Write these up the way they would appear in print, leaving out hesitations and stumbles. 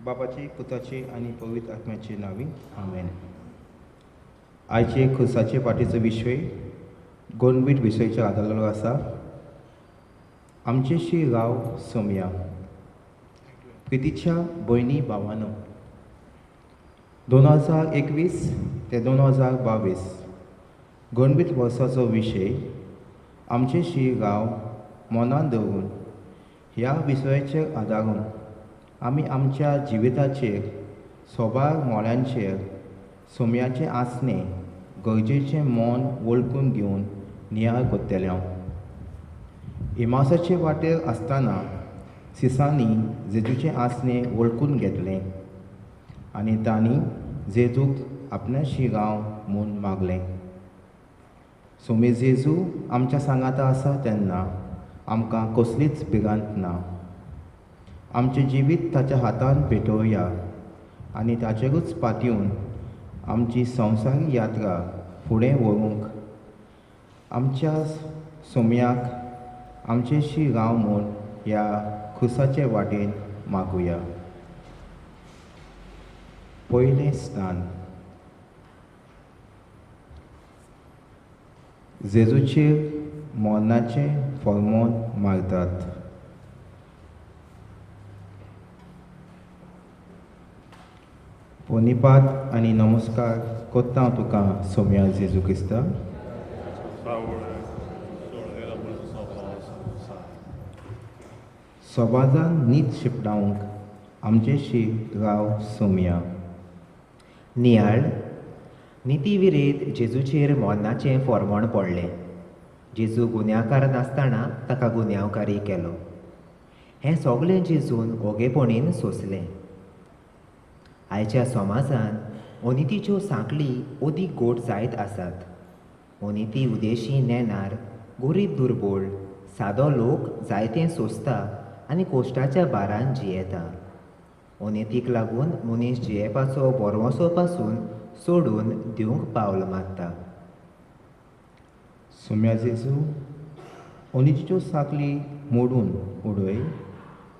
बापाची, पुताची आनी पवित्र आत्म्याची नांवी, आमेन. आयचे खुर्साचे पाटीचो विशय गोनबीट विशयाचेर आदारलेलो आसा. आमचेशी राव सोमया. प्रितीच्या भयणी भावानो, 2021 ते 2022 गणबीत वर्साचो विशय आमचेशी राव मनान दवरून ह्या विशयाचेर आदारून आमी आमच्या जिविताचेर सोबार मोळ्यांचेर सोम्याचें आसणें गरजेचें मन वळखून घेवन नियाळ करतले. इमासाचे वाटेर आसतना सिसांनी जेजूचें आसणें वळखून घेतलें आनी तांणी जेजूक आपणाशी राव म्हूण मागलें. सोमे जेजू आमच्या सांगाता आसा तेन्ना आमकां कसलीच भिरांत ना. आमचें जिवीत ताच्या हातान भेटोवया आनी ताचेरूच पातयेवन आमची संवसारी यात्रा फुडें व्हरूंक आमच्या सोम्याक आमचेशी राव म्हूण ह्या खुर्साचे वाटेन मागुया. पयलें स्थान, जेजूचेर मरणाचें फॉर्मोन मारतात. पोनिपात आनी नमस्कार कोत्ता तुका सोम्या जेजू क्रिस्ता. समाजान नीत शिपडावंक आमचेशी राव सोमया. नियाळ. निती विरेत जेजूचेर मरणाचें फॉर्मोण पडलें. जेजू गुन्यांवकार नासतना ताका गुन्यांवकारी केलो. हें सगळें जेजून ओगेपणीन सोंसलें. आयच्या समाजान अनितीच्यो सांखळी अदीक गोड जायत आसात. अनिती उदेशी नेणार, गरीब दुर्बोळ, सादो लोक जायतें सोंसता आनी कोश्टाच्या भारान जियेता. अनितीक लागून मनीस जियेवपाचो भरवंसो पासून सोडून दिवंक पावल मारता. सोम्या जेजू, अनितीच्यो सांखळी मोडून उडय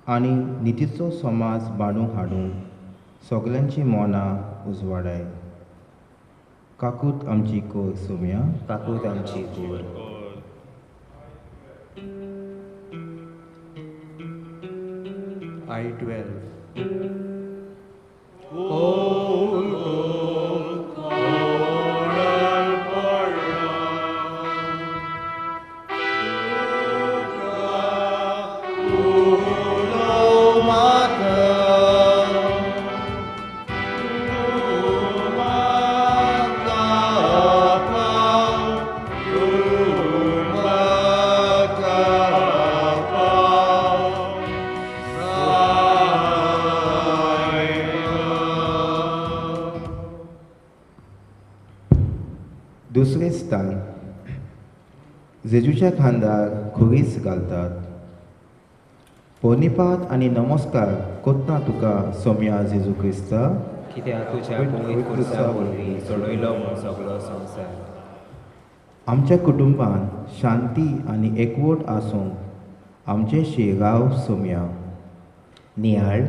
आनी नितीचो समाज बांदून हाडूंक सगल्यांची मनां उजवाडाय. काकूत आमची कोर सोम्या. काकूत आमची कोर. I-12. दुसरें स्थान, जेजूच्या खांदार खुरीस घालतात. पोनिपात आनी नमस्कार कोत्ता तुका सोम्या जेजू क्रिस्ता. कित्याक तुज्या पवित्र खुर्सा वरवीं सोडयलो म्हूण सगळो संवसार. आमच्या कुटुंबान शांती आनी एकवट आसूंक आमचेशी राव सोम्या. नियाळ.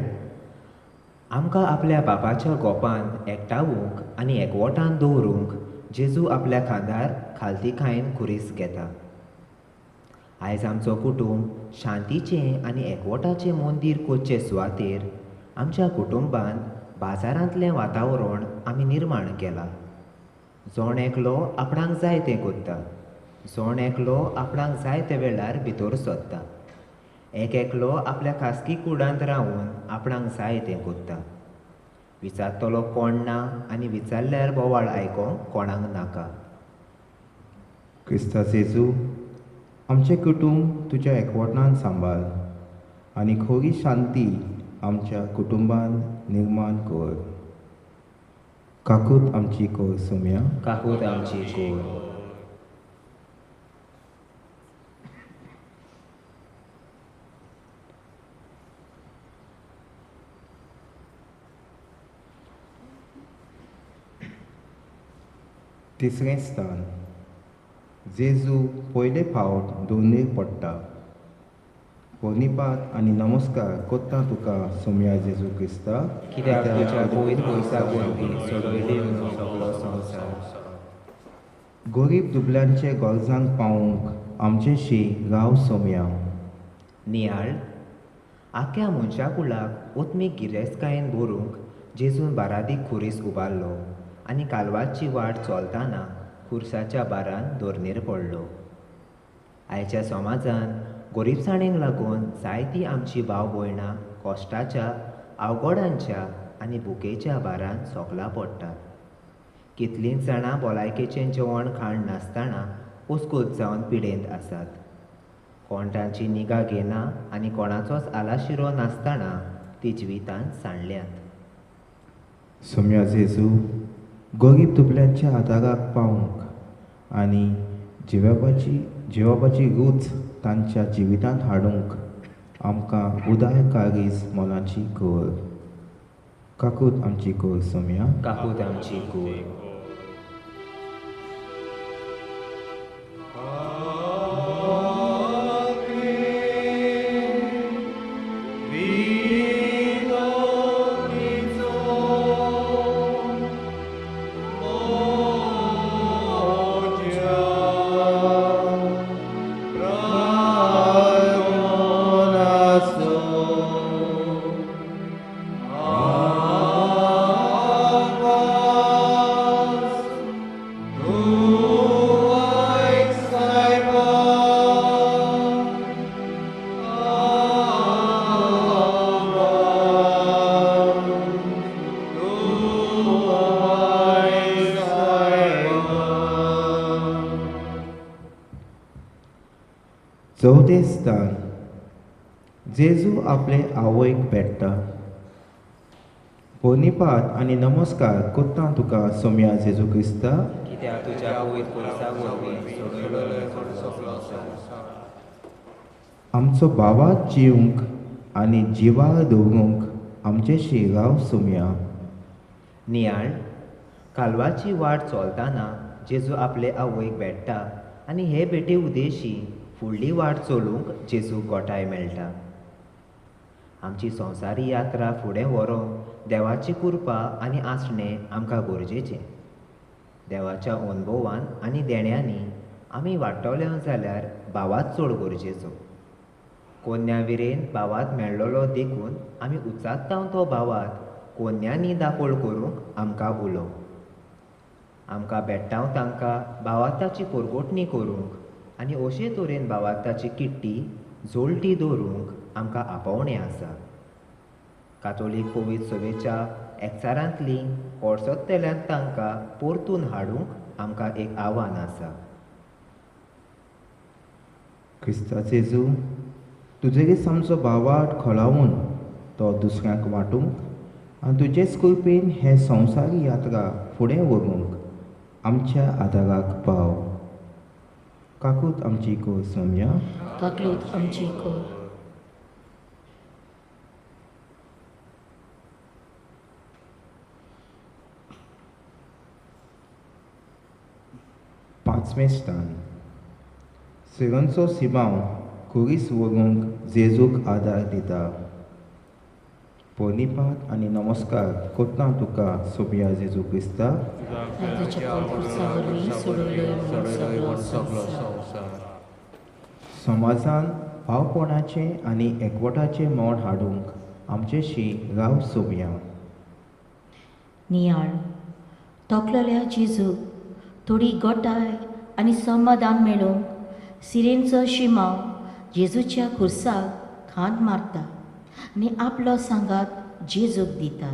आमकां आपल्या बापाच्या गोपान एकठावूंक आनी एकवटान दवरूंक जेजू आपल्या खांदार खालतीकायेन खुरीस घेता. आयज आमचो कुटुंब शांतीचें आनी एकवटाचें मंदीर करचे सुवातेर आमच्या कुटुंबान बाजारांतलें वातावरण आमी निर्माण केलां. जण एकलो आपणाक जाय तें करता. जण एकलो आपणाक जाय त्या वेळार भितर सरता. एक एकलो आपल्या खासगी कुडांत रावन आपणाक जाय तें करता. विचारतलो कोण ना आनी विचारल्यार बोवाळ आयकोंक कोणाक नाका. क्रिस्ता जेजू, आमचें कुटुंब तुज्या एकवटान सांबाळ आनी खरी शांती आमच्या कुटुंबान निर्माण कर. काकूत आमची कोर सोम्या. काकूत आमची कोर. तिसरें स्थान, जेजू पयले फावट दोनीर पडटा. प्रणिपात आनी नमस्कार कोत्ता तुका सोमया जेजू क्रिस्ता, कित्याक तुज्या पवित्र खुर्सा वरवीं सोडयली म्हूण सगलो संवसार. गरीब दुबल्यांचे गरजांक पावूंक आमचेशी राव सोमया. नियाळ. आख्या मनशा कुळाक ओत्मीक गिरेस्तकायेन भरूंक जेजून बारादीक खुरीस उबारलो आनी कालवाची वाट चलतना खुर्साच्या बारान धरणेर पडलो. आयच्या समाजान गरिबसाणेक लागून जायतीं आमची भाव भयणां कश्टाच्या, अवघडांच्या आनी भुकेच्या भारान सोकला पडटात. कितलींच जाणां भलायकेचें जेवण खाण नासतना अस्कूत जावन पिडेंत आसात. कोण तांची निगा घेना आनी कोणाचोच आलाशिरो नासतना ती जिवितांत सांडल्यात. सोमया जेजू, गरीब दुबल्यांच्या आदाराक पावूंक आनी जिवेपाची रूच तांच्या जिवितांत हाडूंक आमकां उदार काळीज मनाची कर. काकूत आमची कर सोमया. काकूत आमची कर. चवथें स्थान. जेजू आपले आवयक भेट्टा. प्रणिपात आनी नमस्कार कोत्ता तुका सोमया जेजू क्रिस्ता, कित्याक तुज्या पवित्र खुर्सा वरवीं सोडयलो सगलो संवसार. आमचो भावात जिवंक आनी जिवार दवरूंक आमचेशी राव सोमया. नियाळ. कालवाची वाट चलतना जेजू आपले आवयक भेट्टा आनी हे भेटे उदेशी फुडली वाट चलूंक जेजूक गोठाय मेळटा. आमची संवसारी यात्रा फुडें व्हरूंक देवाची कृपा आनी आसणें आमकां गरजेचें. देवाच्या अनुभवान आनी देण्यांनी आमी वाडटले जाल्यार भावात चड गरजेचो. कोन्या विरेन भावात मेळ्ळलो देखून आमी उचात्ता तो भावात कोन्यांनी दाखोळ करूंक आमकां उलो. आमकां भेट्टाव तांकां भावाताची पोरगोटणी करूंक आनी अशे तरेन भावार्थाची किट्टी जोळटी दवरूंक आमकां आपोवणें आसा. कातोलीक पवित्र सभेच्या एकचारांतली कोडसोतल्यांत तांकां परतून हाडूंक आमकां एक आव्हान आसा. क्रिस्ता जेजू, तुजेगेर आमचो भावार्थ खोलावन तो दुसऱ्यांक वांटूंक आनी तुजेच कृपेन हे संवसारी यात्रा फुडें व्हरूंक आमच्या आदाराक पाव. काकूत आमची कर सोमया. काकूत आमची कर. पांचवें स्थान. सिरनचो सिमांव खुरीस व्हरूंक जेजूक आदार दिता. प्रणिपात आनी नमस्कार कोत्ता तुका सोमया जेजू क्रिस्ता, तुज्या खुर्सा वरवीं सोडयलो सगलो संवसार. समाजान भावपणाचें आनी एकवटाचें मोड हाडूंक आमचेशी राव सोमया. नियाळ. तोखलेल्या जेजूक थोडी गोठाय आनी समाधान मेळोवंक सिरेनचो शिमांव जेजूच्या खुर्साक खांद मारता आनी आपलो सांगात जेजूक दिता.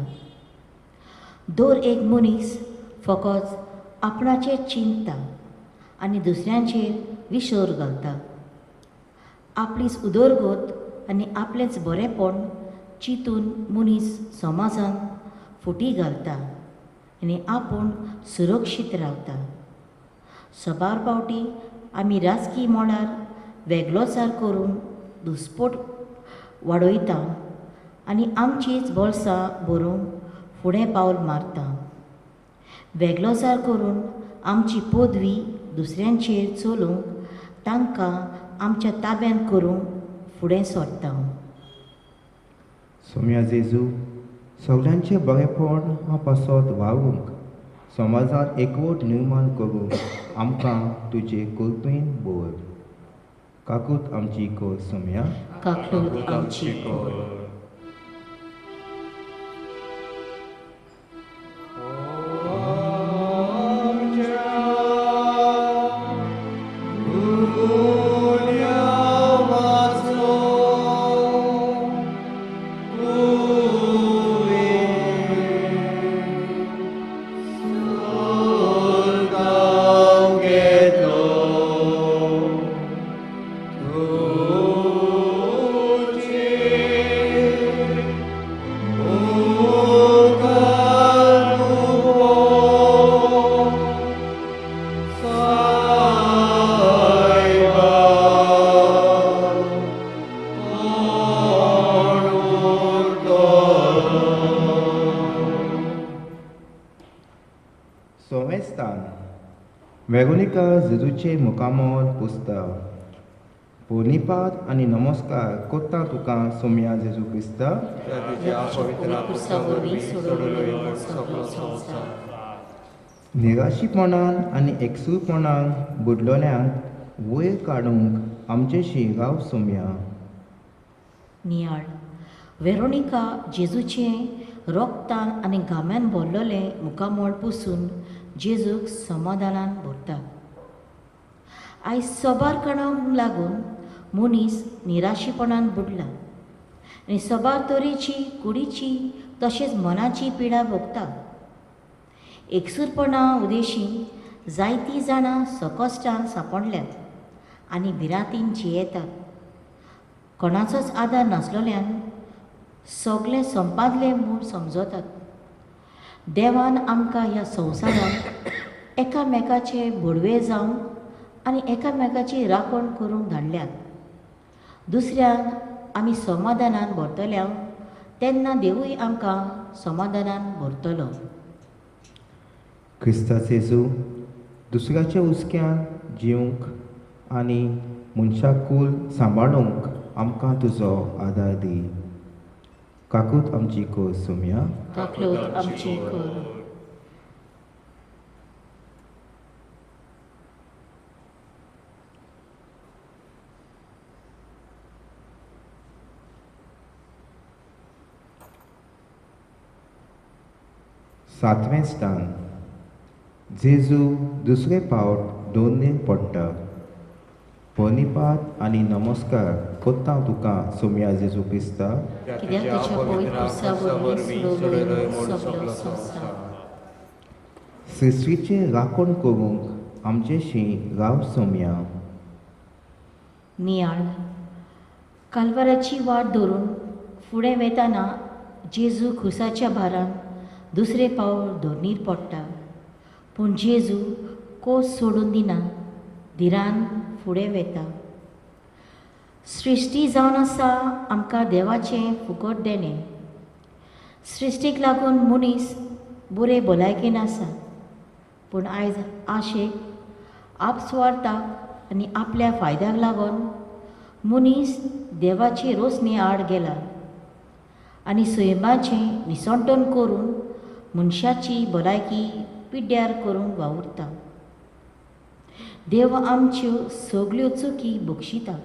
दर एक मनीस फकत आपणाचेर चिंतता आनी दुसऱ्यांचेर विसर घालता. आपलीच उदरगत आनी आपलेंच बरेंपण चिंतून मनीस समाजान फुटी घालता आनी आपूण सुरक्षीत रावता. सबार पावटी आमी राजकी मळार वेगळोचार करून दुस्पोट वाडयता आनी आमचीच बोल्सां भरूंक फुडें पावल मारता. वेगळोचार करून आमची पदवी दुसऱ्यांचेर चलोवंक, तांकां आमच्या ताब्यांत करूंक फुडें सरता. सोम्या जेजू, सगल्यांचें बरेपण पासत वावरूंक, समाजांत एकवट निर्माण करूंक आमकां तुजे कृपेन दवर. काकूत आमची कर सोम्या. काकूत आमची कर. वेरोनिका जेजूचे मुखामळ पुसता. प्रणिपात आनी नमस्कार कोत्ता तुका सोम्या जेजू क्रिस्ता. निराशीपणान आनी एकसूरपणान बुडलोल्यांक वयर काडूंक आमचेशी राव सोम्या. नियाळ. वेरोनिका जेजूचें रोगतान आनी घाम्यान भरलेलें मुखामळ पुसून जेजूक समाधानान भरता. आयज सबार कारणांक लागून मनीस निराशीपणान बुडला आनी सबार तरेची कुडीची तशेंच मनाची पिडा भोगता. एकसूरपणा उदेशी जायतीं जाणां सकश्टान सांपडल्यात आनी भिरांतीन जियेतात. कोणाचोच आदार नासलोल्यान सगळें संपादलें म्हूण समजतात. देवान आमकां ह्या संवसारांत एकामेकाचे भोडवे जावंक आनी एकामेकाची राखण करूंक धाडल्यात. दुसऱ्यांक आमी समाधानान भरतल्या तेन्ना देवूय आमकां समाधानान भरतलो. क्रिस्ता जेजू, दुसऱ्याच्या हुस्क्यान जिवंक आनी मनशाकूल सांबाळूंक आमकां तुजो आदार दी. काकूत आमची कर सोम्या. काकूत आमची कर. सातवें स्थान. जेजू दुसरे पावट दोनीर पडटा. प्रणिपात आनी नमस्कार कोत्ता तुका सोम्या जेजू क्रिस्ता. सृश्टीचें राखण करूंक आमचेशी राव सोम्या. नियाळ. कालवाराची वाट धरून फुडें वेताना जेजू खुसाच्या भारान दुसरे पावट धरणीर पडटा. पूण जेजू कोस सोडून दिना, धिरान फुडें वेता. सृश्टी जावन आसा आमकां देवाचें फुकट देणें. सृश्टीक लागून मनीस बरे भलायकेन आसा. पूण आयज आशेक, आपस्वार्थाक आनी आपल्या फायद्याक लागून मनीस देवाची रोसणी आड गेला आनी सैमाचें विसंटन करून मनशाची भलायकी पिड्ड्यार करूंक वावुरता. देव आमच्यो सगल्यो चुकी बक्षिता.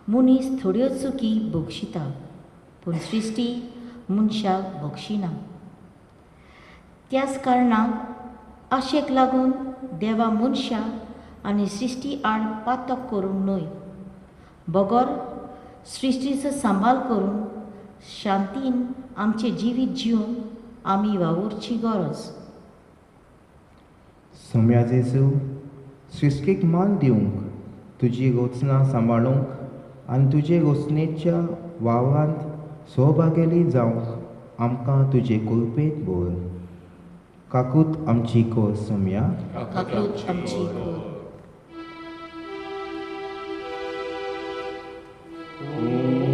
मनीस थोड्यो चुकी बक्षिता पूण सृश्टी मनशाक बक्षिना. त्याच कारणाक आशेक लागून देवा मनशाक आनी सृश्टी आड पातक करूंक न्हय, बगर सृश्टीचो सांबाळ करून शांतीन आमचें जिवीत जिवन आमी वावुरची गरज. सोम्या जेजू, सृश्टीक मान दिवंक, तुजी रचना सांबाळूंक आनी तुजे रचनेच्या वावरांत सहभागेली जावंक आमकां तुजे कृपेंत भर. काकूत आमची कर सोम्या. काकूत आमची कर. Amen.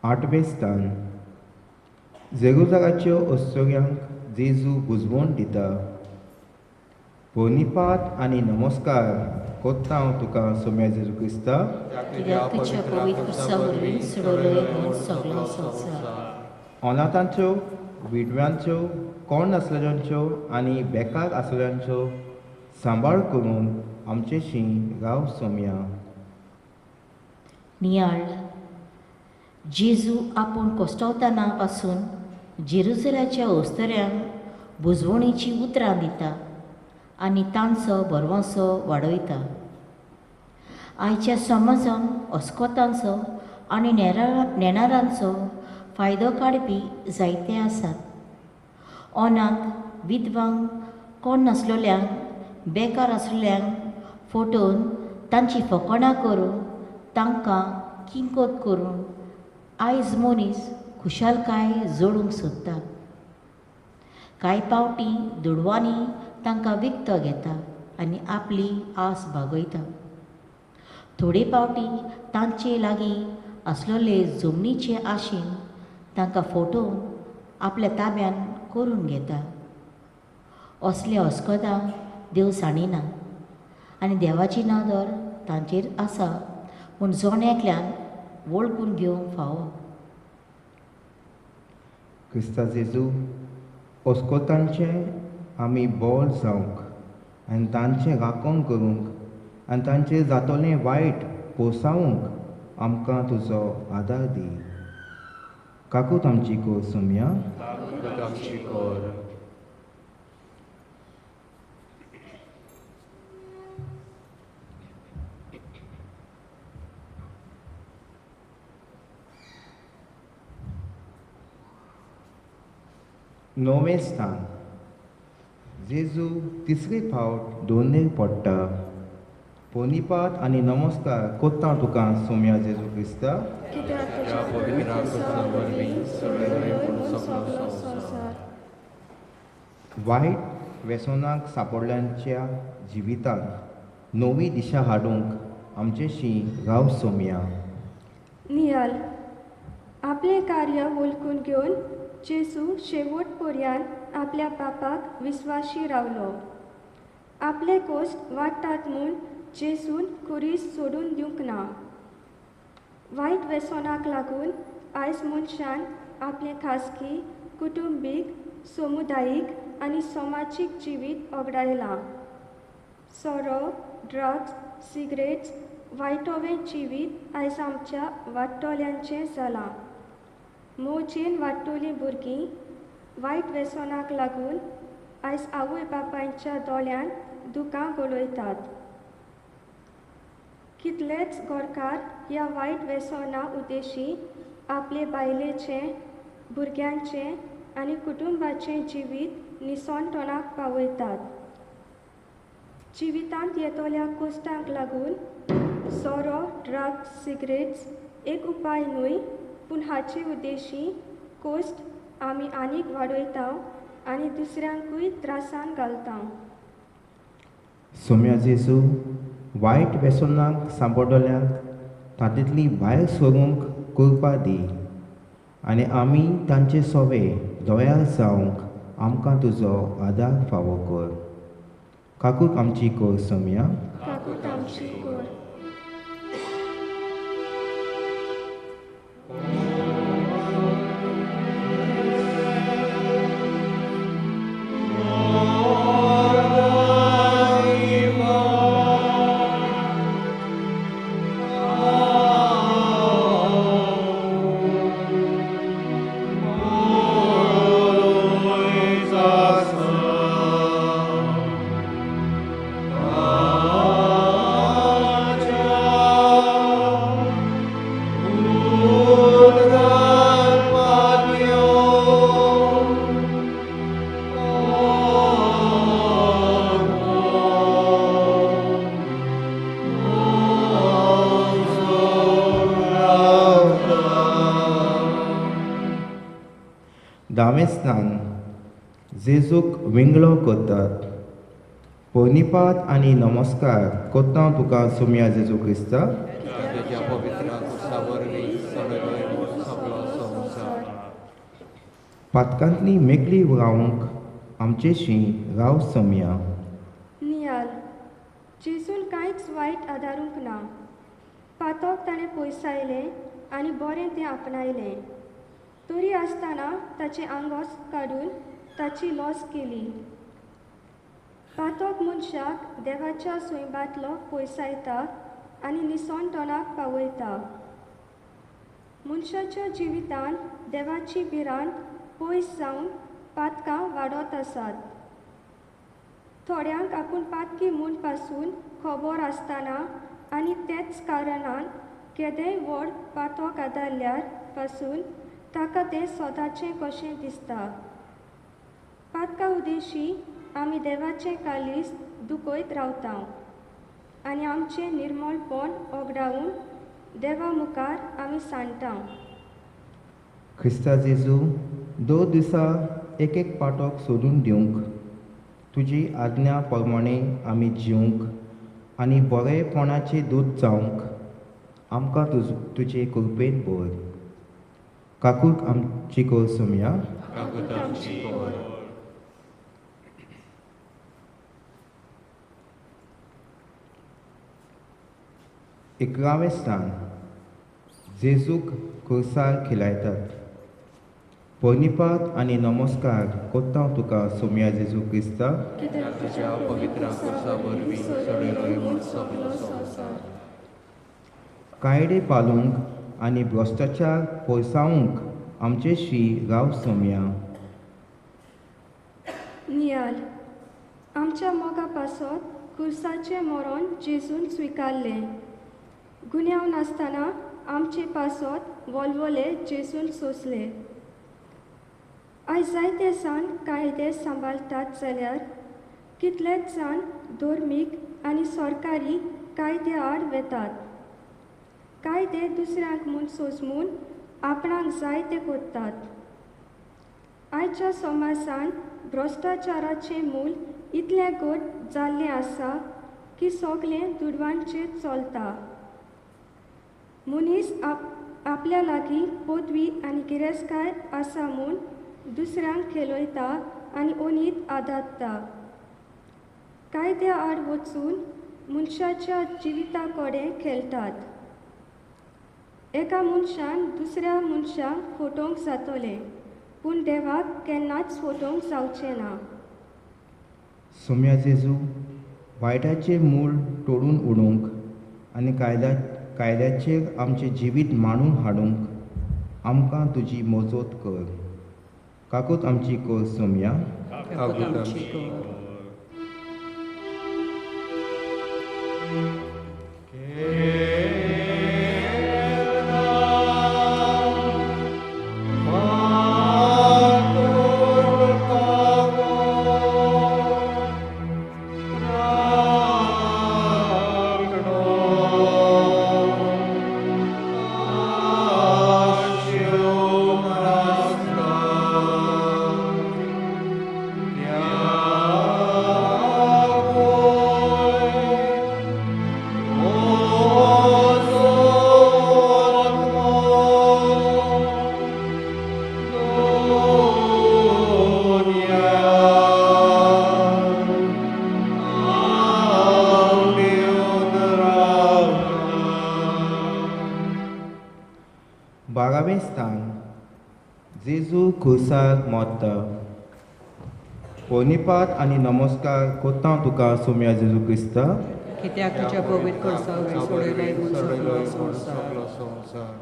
आठवें स्थान. जेरुजालाच्यो अस्तुऱ्यांक जेजू बुजवण दिता. प्रणिपात आनी नमस्कार कोत्ता हांव तुका सोम्या जेजू क्रिस्ता, कित्याक तुज्या पवित्र खुर्सा वरवीं सोडवलोय म्हूण सगलो संवसार. अनाथांच्यो, विधव्यांच्यो, कोण नासलेल्यांच्यो आनी बेकार आसलेल्यांच्यो सांबाळ करून आमचेशी राव सोम्या. नियाळ. जेजू आपूण कोश्टवतना पासून जेरुजलाच्या अस्तुऱ्यांक बुजवणेचीं उतरां दिता आनी तांचो भरवंसो वाडयता. आयच्या समाजान अस्कोतांचो आनी नेणारांचो फायदो काडपी जायते आसात. अनाथ, विधवांक, कोण नासलेल्यांक, बेकार आसलेल्यांक फटोवन तांची फकाणां करून तांकां किंकोत करून आयज मनीस खुशालकाय जोडूंक सोदता. कांय पावटी दुडवांनी तांकां विकतो घेता आनी आपली आस भागयता. थोडे पावटी तांचे लागीं आसलेले जमनीचे आशेन तांकां फटोवन आपल्या ताब्यान करून घेता. असले अस्कदां देव सांडिना आनी देवाची नदर तांचेर आसा म्हूण जण एकल्यान वळखून घेवंक फावो. क्रिस्ता जेजू, अस्कोतांचें आमी बोल जावंक आनी तांचें राखण करूंक आनी तांचेर जातलें वायट पोसावंक आमकां तुजो आदार दी. काकूत आमची कोर सोम्या. काकूत आमची कोर. णवें स्थान. जेजू तिसरे फावट दोनेर पडटा. प्रणिपात आनी नमस्कार कोत्ता तुका सोम्या जेजू क्रिस्ता, कित्याक तुज्या तुज्या पवित्र पवित्र खुर्सा वरवीं सोडवलोय म्हूण सगलो संवसार. वायट वेसनाक सांपडल्यांच्या जिवितांत नवी दिशा हाडूंक आमचेशी राव सोम्या. नियाल. आपलें कार्य वळखून घेवन जेजू शेवट पर्यंत आपल्या बापाक विस्वाशी रावलो. आपले कोश्ट वाडटात म्हूण जेजून खुरीस सोडून दिवंक ना. वायट वेसनाक लागून आयज मनशान आपलें खाजगी, कुटुंबीक, समुदायीक आनी समाजीक जिवीत ओगडायलां. सोरो, ड्रग्स, सिगरेट्स, वायटोवें जिवीत आयज आमच्या वाडटल्यांचें जालां. मोजेन वाडटलीं भुरगीं वायट वेसनाक लागून आयज आवय बापायच्या दोळ्यांत दुकां गळयतात. कितलेच गोरकार ह्या वायट वेसना उद्देशी आपले बायलेचें, भुरग्यांचें आनी कुटुंबाचें जिवीत निसणटणाक पावयतात. जिवितांत येतल्या कश्टांक लागून सोरो, ड्रग्स, सिगरेट्स एक उपाय न्हय, पूण हाचे उद्देशी कश्ट आमी आनीक वाडयता आनी दुसऱ्यांकूय त्रासान घालता. सोम्या जेजू, वायट वेसनाक सांपडल्यांक तातूंतली भायर सरूंक कृपा दी आनी आमी तांचे सोवे दोयार जावंक आमकां तुजो आदार फावो कर. काकूत आमची कोर सोम्या. काकूत आमची कोर. दावें स्थान. जेजूक विंगळो करतात. प्रणिपात आनी नमस्कार कोत्ता तुका सोम्या जेजू क्रिस्ता, तुज्या पवित्र खुर्सा वरवीं सोडवलोय म्हूण सगलो पातकांतली मेकळी रावंक आमचेशी राव सोमया. नियाल. जेजून कांयच वायट आदारूंक ना. पातक ताणें पयसायलें आनी बरें तें आपणायलें. तरी आसतना ताचें आंगोस काडून ताची लॉस केली. पातक मनशाक देवाच्या स्वयंबांतलो पयसायता आनी निसणटणाक पावयता. मनशाच्या जिवितांत देवाची भिरांत पयस जावन पातकां वाडत आसात. थोड्यांक आपूण पातकी म्हूण पासून खबर आसतना आनी तेच कारणान केदेंय व्हड पातक आदारल्यार पासून ताका तें सदांचें कशें दिसता. पातका उदेशी आमी देवाचें कालीस दुखयत रावता आनी आमचें निर्मळपण ओगडावन देवा मुखार आमी सांडटा. क्रिस्ता जेजू, दर दिसा एक एक पाटक सोदून दिवंक तुजी आज्ञा प्रमाणे आमी जिवंक आनी बरेपणाचें दूत जावंक आमकां तुजे कृपेन भर. काकूक आमची कर सोमया. काकूत आमची कर. इकरावें स्थान. जेजूक खुर्सार खिलायतात. परिपात आनी नमस्कार कोत्ता तुका सोमया जेजू क्रिस्ता. कित्याक तुज्या पवित्र खुर्सा वरवीं सोडयलोय म्हूण सगलो संवसार. कायदे पालूंक आनी भ्रश्टाचार पयसावंक आमचेशी राव सोमया. नियाल. आमच्या मोगा पासत खुर्साचें मरण जेजून स्विकारलें. गुन्यांव नासतना आमचे पासत वलवले जेजून सोंसले. आयज जायते जाण कायदे सांबाळटात जाल्यार कितलेच जाण धर्मीक आनी सरकारी कायदे आड वेतात. कायदे दुसऱ्यांक म्हूण सोजमून आपणाक जाय ते करतात. आयच्या समाजान भ्रश्टाचाराचें मूल इतलें घट जाल्लें आसा की सगळें दुडवांचेर चलता. मनीस आपल्या लागीं पदवी आनी गिरेस्तकाय आसा म्हूण दुसऱ्यांक खेळयता आनी ओनीत आदारता. कायद्या आड वचून मनशाच्या जिविता कडेन खेळटात. एका मनशान दुसऱ्या मनशाक फटोवंक जातलें पूण देवाक केन्नाच फटोवंक जावचें ना. सोम्या जेजू, वायटाचें मूळ तोडून उडोवंक आनी कायद्याचेर आमचें जिवीत मांडून हाडूंक आमकां तुजी मजत कर. काकूत आमची कर सोमया. काकूत आमची कर. बारावें स्थान. जेजू खुर्सार मरता. परिपात आनी नमस्कार कोत्ता तुका सोमया जेजू क्रिस्ता. कित्याक तुज्या पवित्र खुर्सा वरवीं सोडयलोय म्हूण सगलो संवसार.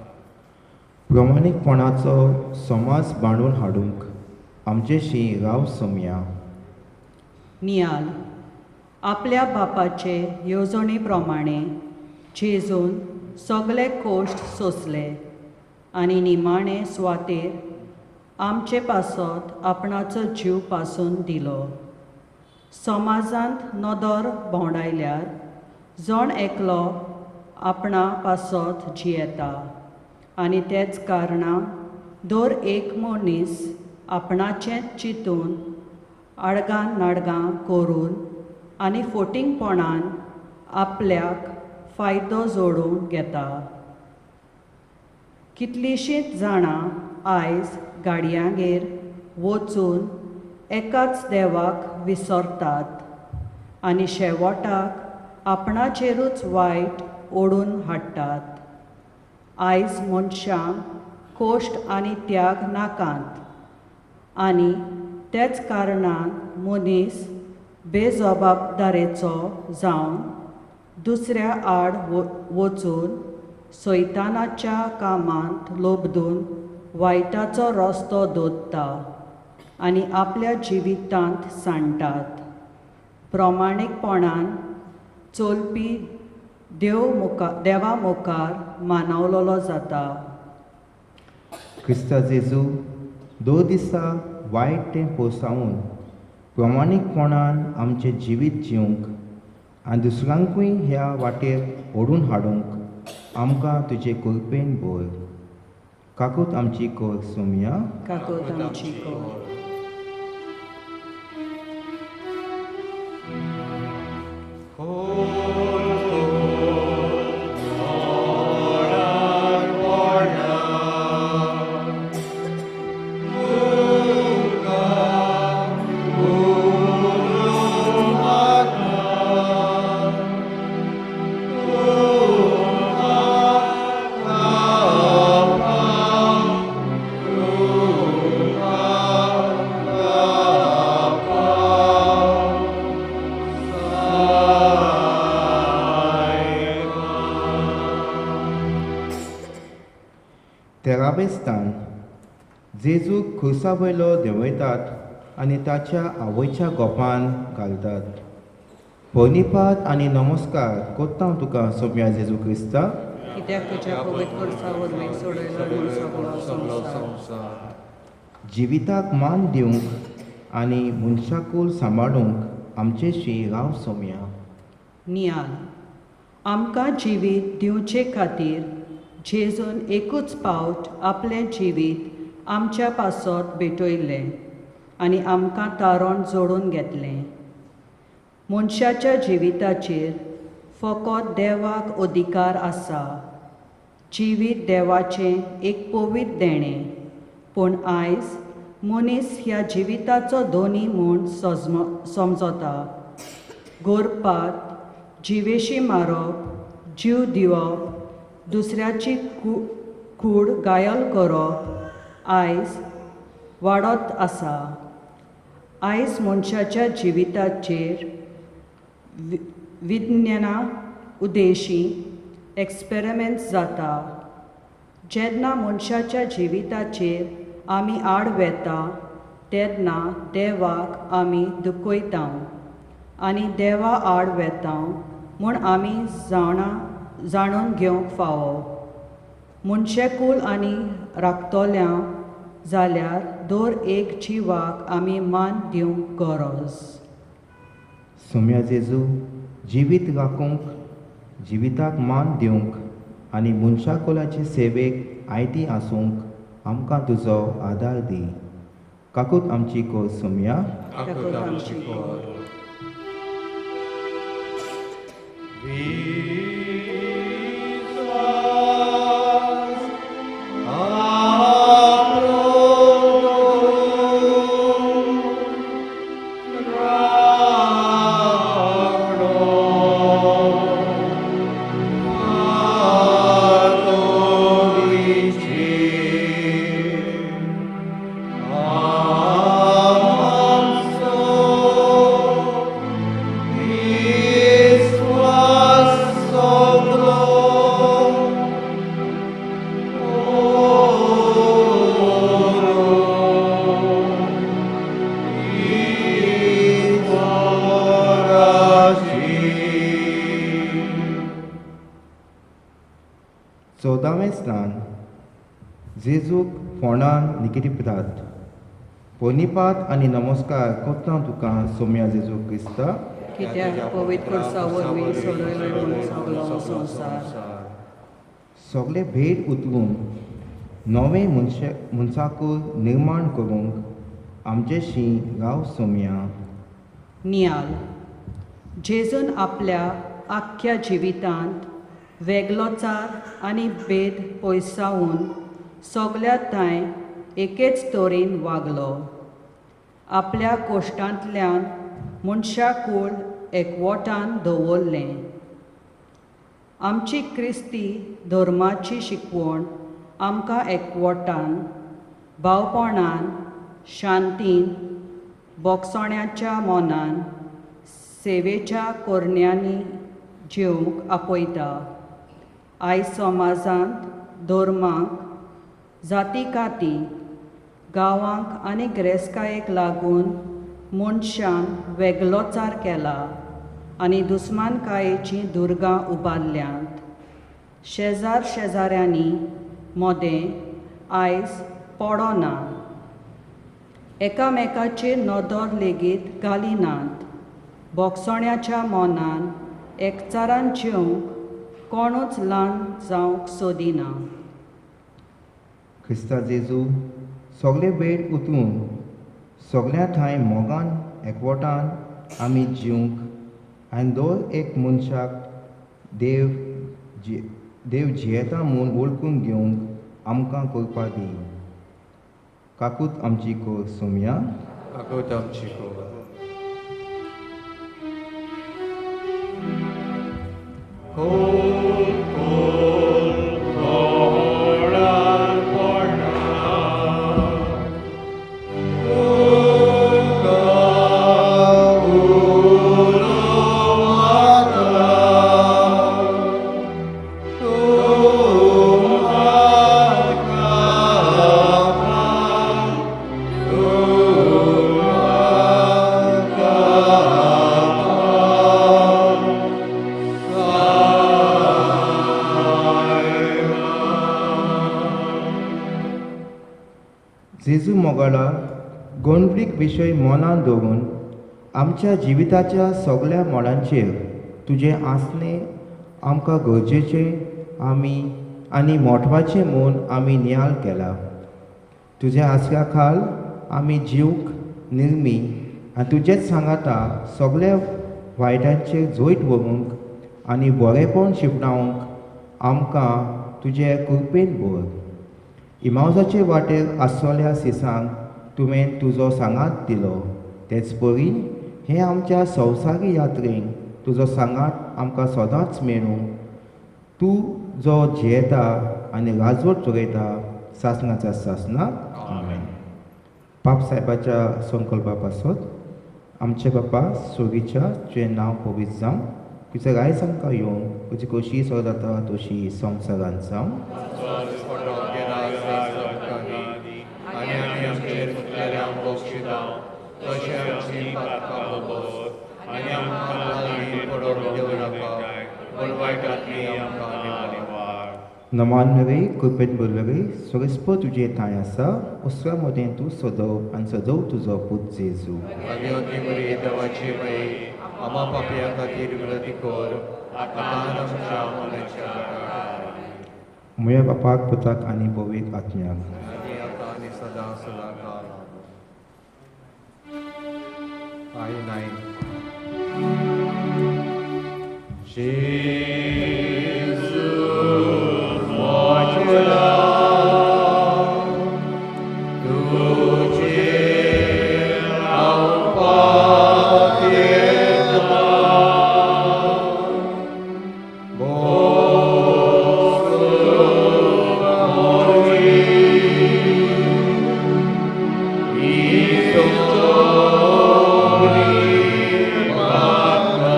प्रमाणीकपणाचो समाज बांदून हाडूंक आमचेशी राव सोमया. नियाल. आपल्या बापाचे येवजणे प्रमाणे जेजून सगळे कोश्ट सोंसले आनी निमाणे सुवातेर आमचे पासत आपणाचो जीव पासून दिलो. समाजांत नदर भोंवडायल्यार जण एकलो आपणा पासत जियेता आनी तेच कारणान दर एक मनीस आपणाचें चिंतून आडगां नाडगां करून आनी फोटिंगपणान आपल्याक फायदो जोडून घेता. कितलींशींच जाणां आयज गाडयांगेर वचून एकाच देवाक विसरतात आनी शेवटाक आपणाचेरूच वायट ओडून हाडटात. आयज मनशांक कोश्ट आनी त्याग नाकात आनी तेच कारणान मनीस बेजबाबदारेचो जावन दुसऱ्या आड वचून सैतानाच्या कामांत लोबदून वायटाचो रस्तो दोत्ता आनी आपल्या जिवितांत सांडटात. प्रमाणीकपणान चलपी देव मुखार देवा मुखार मानवलोलो जाता. क्रिस्ता जेजू दो दिसा वायट तें पोसावन प्रमाणीकपणान आमचें जिवीत जिवंक आनी दुसऱ्यांकूय ह्या वाटेर ओडून हाडूंक आमकां तुजे कृपेन भर. काकूत आमची कर सोमया. काकूत आमची कर. तेरावें स्थान जेजूक खुर्सा वयलो देंवयतात आनी ताच्या आवयच्या गोपान घालतात. प्रणिपात आनी नमस्कार कोत्ता तुका सोम्या जेजू क्रिस्ता. कित्याक तुज्या पवित्र खुर्सा वरवीं सोडयलो म्हूण सगलो संवसार. जिविताक मान दिवंक आनी मनशाकूल सांबाळूंक आमचेशी राव सोम्या. नियाल आमकां जिवीत दिवचे खातीर जेजून एकूच पावट आपलें जिवीत आमच्या पासत भेटयल्लें आनी आमकां तारण जोडून घेतलें. मनशाच्या जिविताचेर फकत देवाक अधिकार आसा. जिवीत देवाचें एक पवित्र देणें, पूण आयज मनीस ह्या जिविताचो दोनी म्हूण समजता. गोरपात, जिवेशी मारप, जीव दिवप, दुसऱ्याची कूड घायल करप आयज वाडत आसा. आयज मनशाच्या जिविताचेर विज्ञाना उद्देशी एक्सपेरिमेंट्स जाता. जेन्ना मनशाच्या जिविताचेर आमी आड वेता तेन्ना देवाक आमी दुखयता आनी देवा आड वेता म्हूण आमी जाणून घेवंक फावो. मनशेकूल आनी राखतल्या जाल्यार दर एक जिवाक आमी मान दिवंक गरज. सोम्या जेजू जिवीत राखूंक, जिविताक मान दिवंक आनी मनशाकुलाचे सेवेक आयती आसूंक आमकां तुजो आदार दी. काकूत आमची कर सोम्या. काकूत आमची कर. चवदावें स्थान जेजूक फोंडान निकिरिपतात. प्रणिपात आनी नमस्कार कोत्ता तुका सोम्या जेजू क्रिस्ता. कित्याक पवित्र खुर्सा वरवीं सोडयलो म्हूण सगलो संवसार. सगळे भेद उतरून नवें मनशाकूल निर्माण करूंक आमचेशी राव सोम्या. नियाल जेजून आपल्या आख्ख्या जिवितांत वेगळोचार आनी भेद पयसावन सगल्या थांय एकेच तरेन वागलो. आपल्या कोश्टांतल्यान मनशाकूळ एकवटान दवरलें. आमची क्रिस्ती धर्माची शिकवण आमकां एकवटान, भावपणान, शांतीन, बोगसोण्याच्या मनान, सेवेच्या कोरण्यांनी जेवंक आपयता. आयज समाजांत धर्माक, जाती काती, गांवांक आनी गिरेस्तकायेक लागून मनशान वेगळोचार केला आनी दुस्मानकायेचीं दुर्गां उबारल्यांत. शेजार शेजाऱ्यांनी मोदें आयज पडना, एकामेकाचेर नदर लेगीत घालिनात. बोगसोण्याच्या मनान एकचारान जेवंक कोणूच ल्हान जावंक सोदिना. क्रिस्ता जेजू सगळे वेळ उतरून सगळ्या ठांय मोगान एकवटान आमी जिवंक आनी दर एक मनशाक देव देव जियेता म्हूण वळखून घेवंक आमकां करपा दी. काकूत आमची कर सोमया. काकूत आमची कर. खोल खोल खोळान पडना तुका उलो मारता तूं म्हाका पाव, तूं म्हाका पाव, जेजू मोगाळा गोंडवीक विशय मनान दवरून आमच्या जिविताच्या सगळ्या मळांचेर तुजें आसणें आमकां गरजेचें आमी आनी म्हत्वाचें म्हूण आमी नियाळ केला. तुज्या आसऱ्या खाल आमी जिवक निर्मी आनी तुजेच सांगाता सगळ्या वायटांचेर जैत व्हरूंक आनी बरेंपण शिंपणावंक आमकां तुजे कृपेन भर. इमावजाचे वाटेर आसलेल्या सिसांक तुवें तुजो सांगात दिलो, तेच परी हे आमच्या संवसारी यात्रेक तुजो सांगात आमकां सदांच मेळूं. तूं जो जियेता आनी राजवट चलयता सासणाच्या सासणाक आमेन. पाप साहेबाच्या संकल्पा पासत आमचे बापा सोगीच्या तुजें नांव पवित्र जावं, तुजें रायज आमकां येवं, तुजी कशी सो जाता तशी संवसारांत जावं. आनी आमी आमचेर चुकलेल्यांक बक्षिता तशें आमची पातकां बोगस आनी आमकां लागीं पडोवंक दिवं नाका, पूण वायटांतली आमकां निवार. नमान मेरी कृपेन भरलेली सोरेस्पो तुजे ठांय आसा, उसरा मदें तूं सदव आनी सदव तुजो पूत जेजू. आनी अती बरी देवाची माई आमा पापया खातीर विनंती कर आतां आनी आमच्या मरणाच्या वेळार. म्हज्या बापाक पुताक आनी पवित्र आत्म्याक. आनी आतां आनी सदां सदां काल. 5-9. जेजू म्हज्या तुजेर हांव पातयेतां, बोगसूं म्हजी ही सगळी पातकां.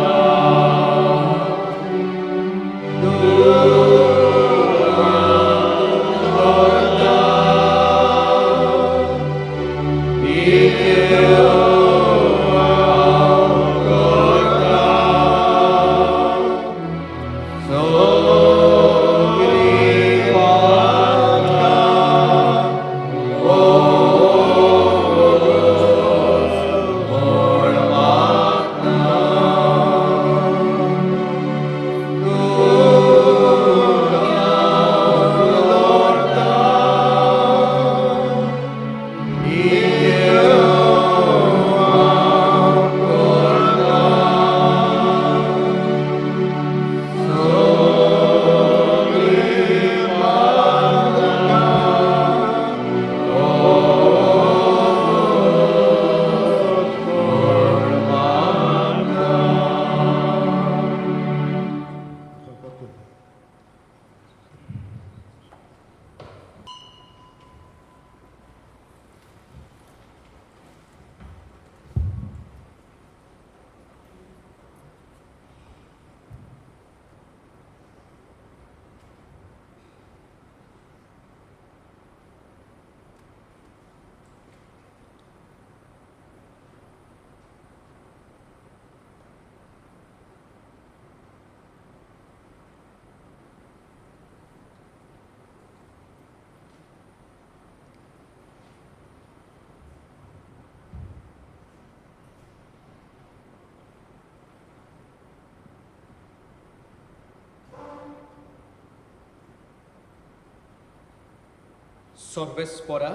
सर्वेस्पोरा,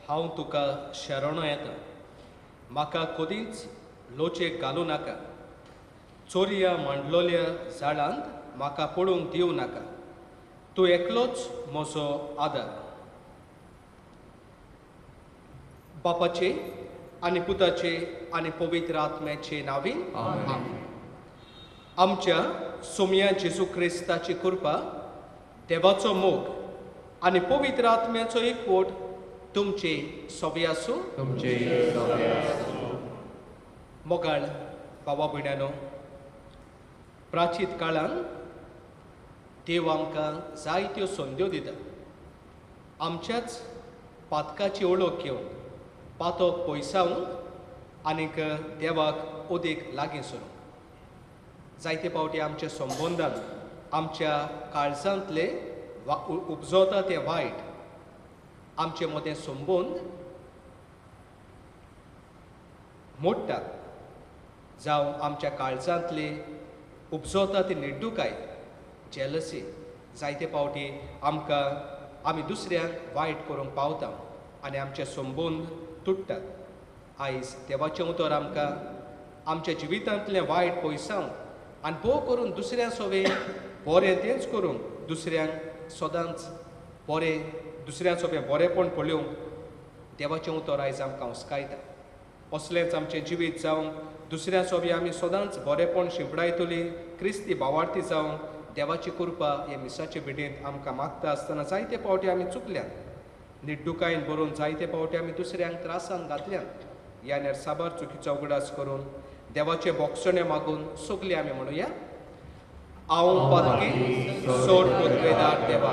हांव तुका शरणो येता. म्हाका कदींच लोचेक घालूं नाका. चोरया मांडलोल्या झाडांत म्हाका पडूंक दिवं नाका. तूं एकलोच म्हजो आदार. बापाचे आनी पुताचे आनी पवित्र आत्म्याचे नांवीन आमेन. आमच्या सोमया जेजू क्रिस्ताची कृपा, देवाचो मोग आनी पवित्र आत्म्याचो एकवट तुमचे सोबे आसूं. तुमचे सोबे आसूं. मोगाळ बाबा भयणानो, प्राचीत काळान देव आमकां जायत्यो संद्यो दिता. आमच्याच पातकाची ओळख घेवन पातक पयसावंक आनीक देवाक ओदीक लागीं सरूंक. जायते फावटी आमच्या संबंदान आमच्या काळजांतले उपजवता तें वायट आमचे मदें संबंद मोडटात, जावं आमच्या काळजांतले उपजवता ती निड्डुकाय, जेलसी, जायते फावटी आमकां आमी दुसऱ्यांक वायट करूंक पावता आनी आमचे संबंद तुट्टात. आयज देवाचें उतर आमकां आमच्या जिवितांतलें वायट पयसावंक आनी भोव करून दुसऱ्यां सोवे बरें तेंच करूंक, दुसऱ्यांक सदांच बरें, दुसऱ्यां सोबें बरेंपण पळोवंक देवाचें उतर आयज आमकां हुस्कायता. असलेंच आमचें जिवीत जावंक दुसऱ्यां सोबें आमी सदांच बरेंपण शिंपडायतली क्रिस्ती भावार्थी जावंक देवाची कृपा हे मिसाचे भेटेंत आमकां मागता आसतना जायते फावटी आमी चुकल्यात. निड्डुकायेन बरोवन जायते फावटी आमी दुसऱ्यांक त्रासान घातल्यात. ह्या साबार चुकीचो उगडास करून देवाचें बोगसणें मागून सगळीं आमी म्हणुया, हांव पातकी सोड पुतवेदार देवा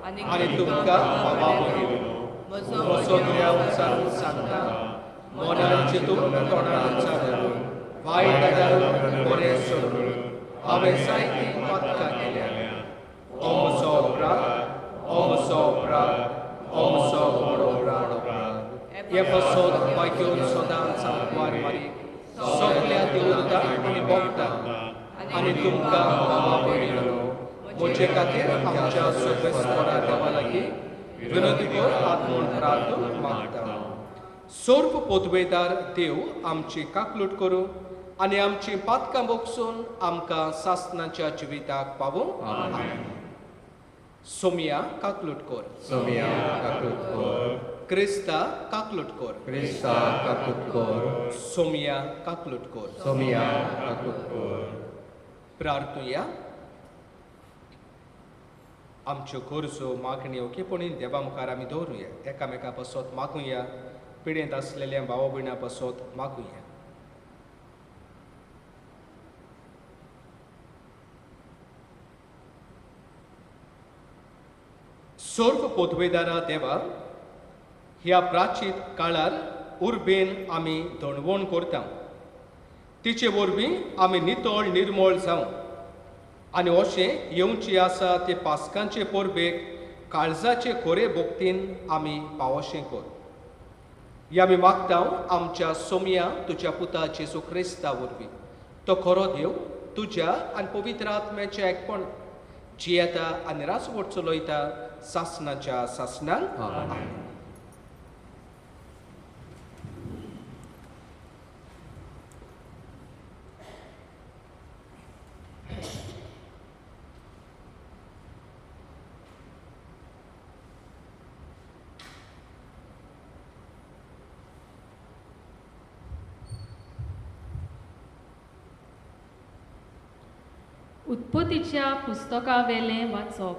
आनी तुमकां बाबा भयणीनो म्हजो गुन्यांव उच्चारून सांगता, मनान चिंतून तोंडान उच्चारून वायट गजाल बरें सोडून हांवें जायतीं पातकां केल्या. हो म्हजो अपराध, हो म्हजो अपराध, हो म्हजो व्हड अपराध. हे पासत भाग्योन सदांच सांकवार मारी सगल्या देवदूतांक आनी भक्तांक आनी तुमकां बाबा भयणीनो म्हजे खातीर आमच्या सर्वेस्परा देवा लागीं विनंती कर आत्मोन प्रार्थूंक मागता. सर्व पदवेदार देव आमची काकलूट करूं आनी आमची पातकां बोगसून आमकां सासनाच्या जिविताक पावूं. सोमिया काकलूट कर. सोमिया काकलूट कर. क्रिस्ता काकलूट कर. क्रिस्ता काकलूट कर. सोमिया काकलूट कर. सोमिया काकलूट कर. प्रार्थुया. आमच्यो गरजो मागण्यो ओकेपणी देवा मुखार आमी दवरुया. एकामेका पासत मागुया. पिडेंत आसलेल्या भावा भयणां पासत मागुया. सर्व पोतवेदारा देवा, ह्या प्राचीत काळार उर्बेन आमी दणवण करता. तिचे वरवीं आमी नितळ निर्मळ जावं आनी अशें येवची आसा ते पास्कांचे परबेक काळजाचे खोरे भोक्तीन आमी पावोशें कर. ह्या आमी मागता आमच्या सोमया तुज्या पुता जेजू क्रिस्ता वरवीं. तो खरो देव तुज्या आनी पवित्र आत्म्याचें एकपण जियेता आनी राजवट चलयता सासनाच्या सासनाक. आमेन. उत्पत्तीच्या पुस्तकावेलें वाचप.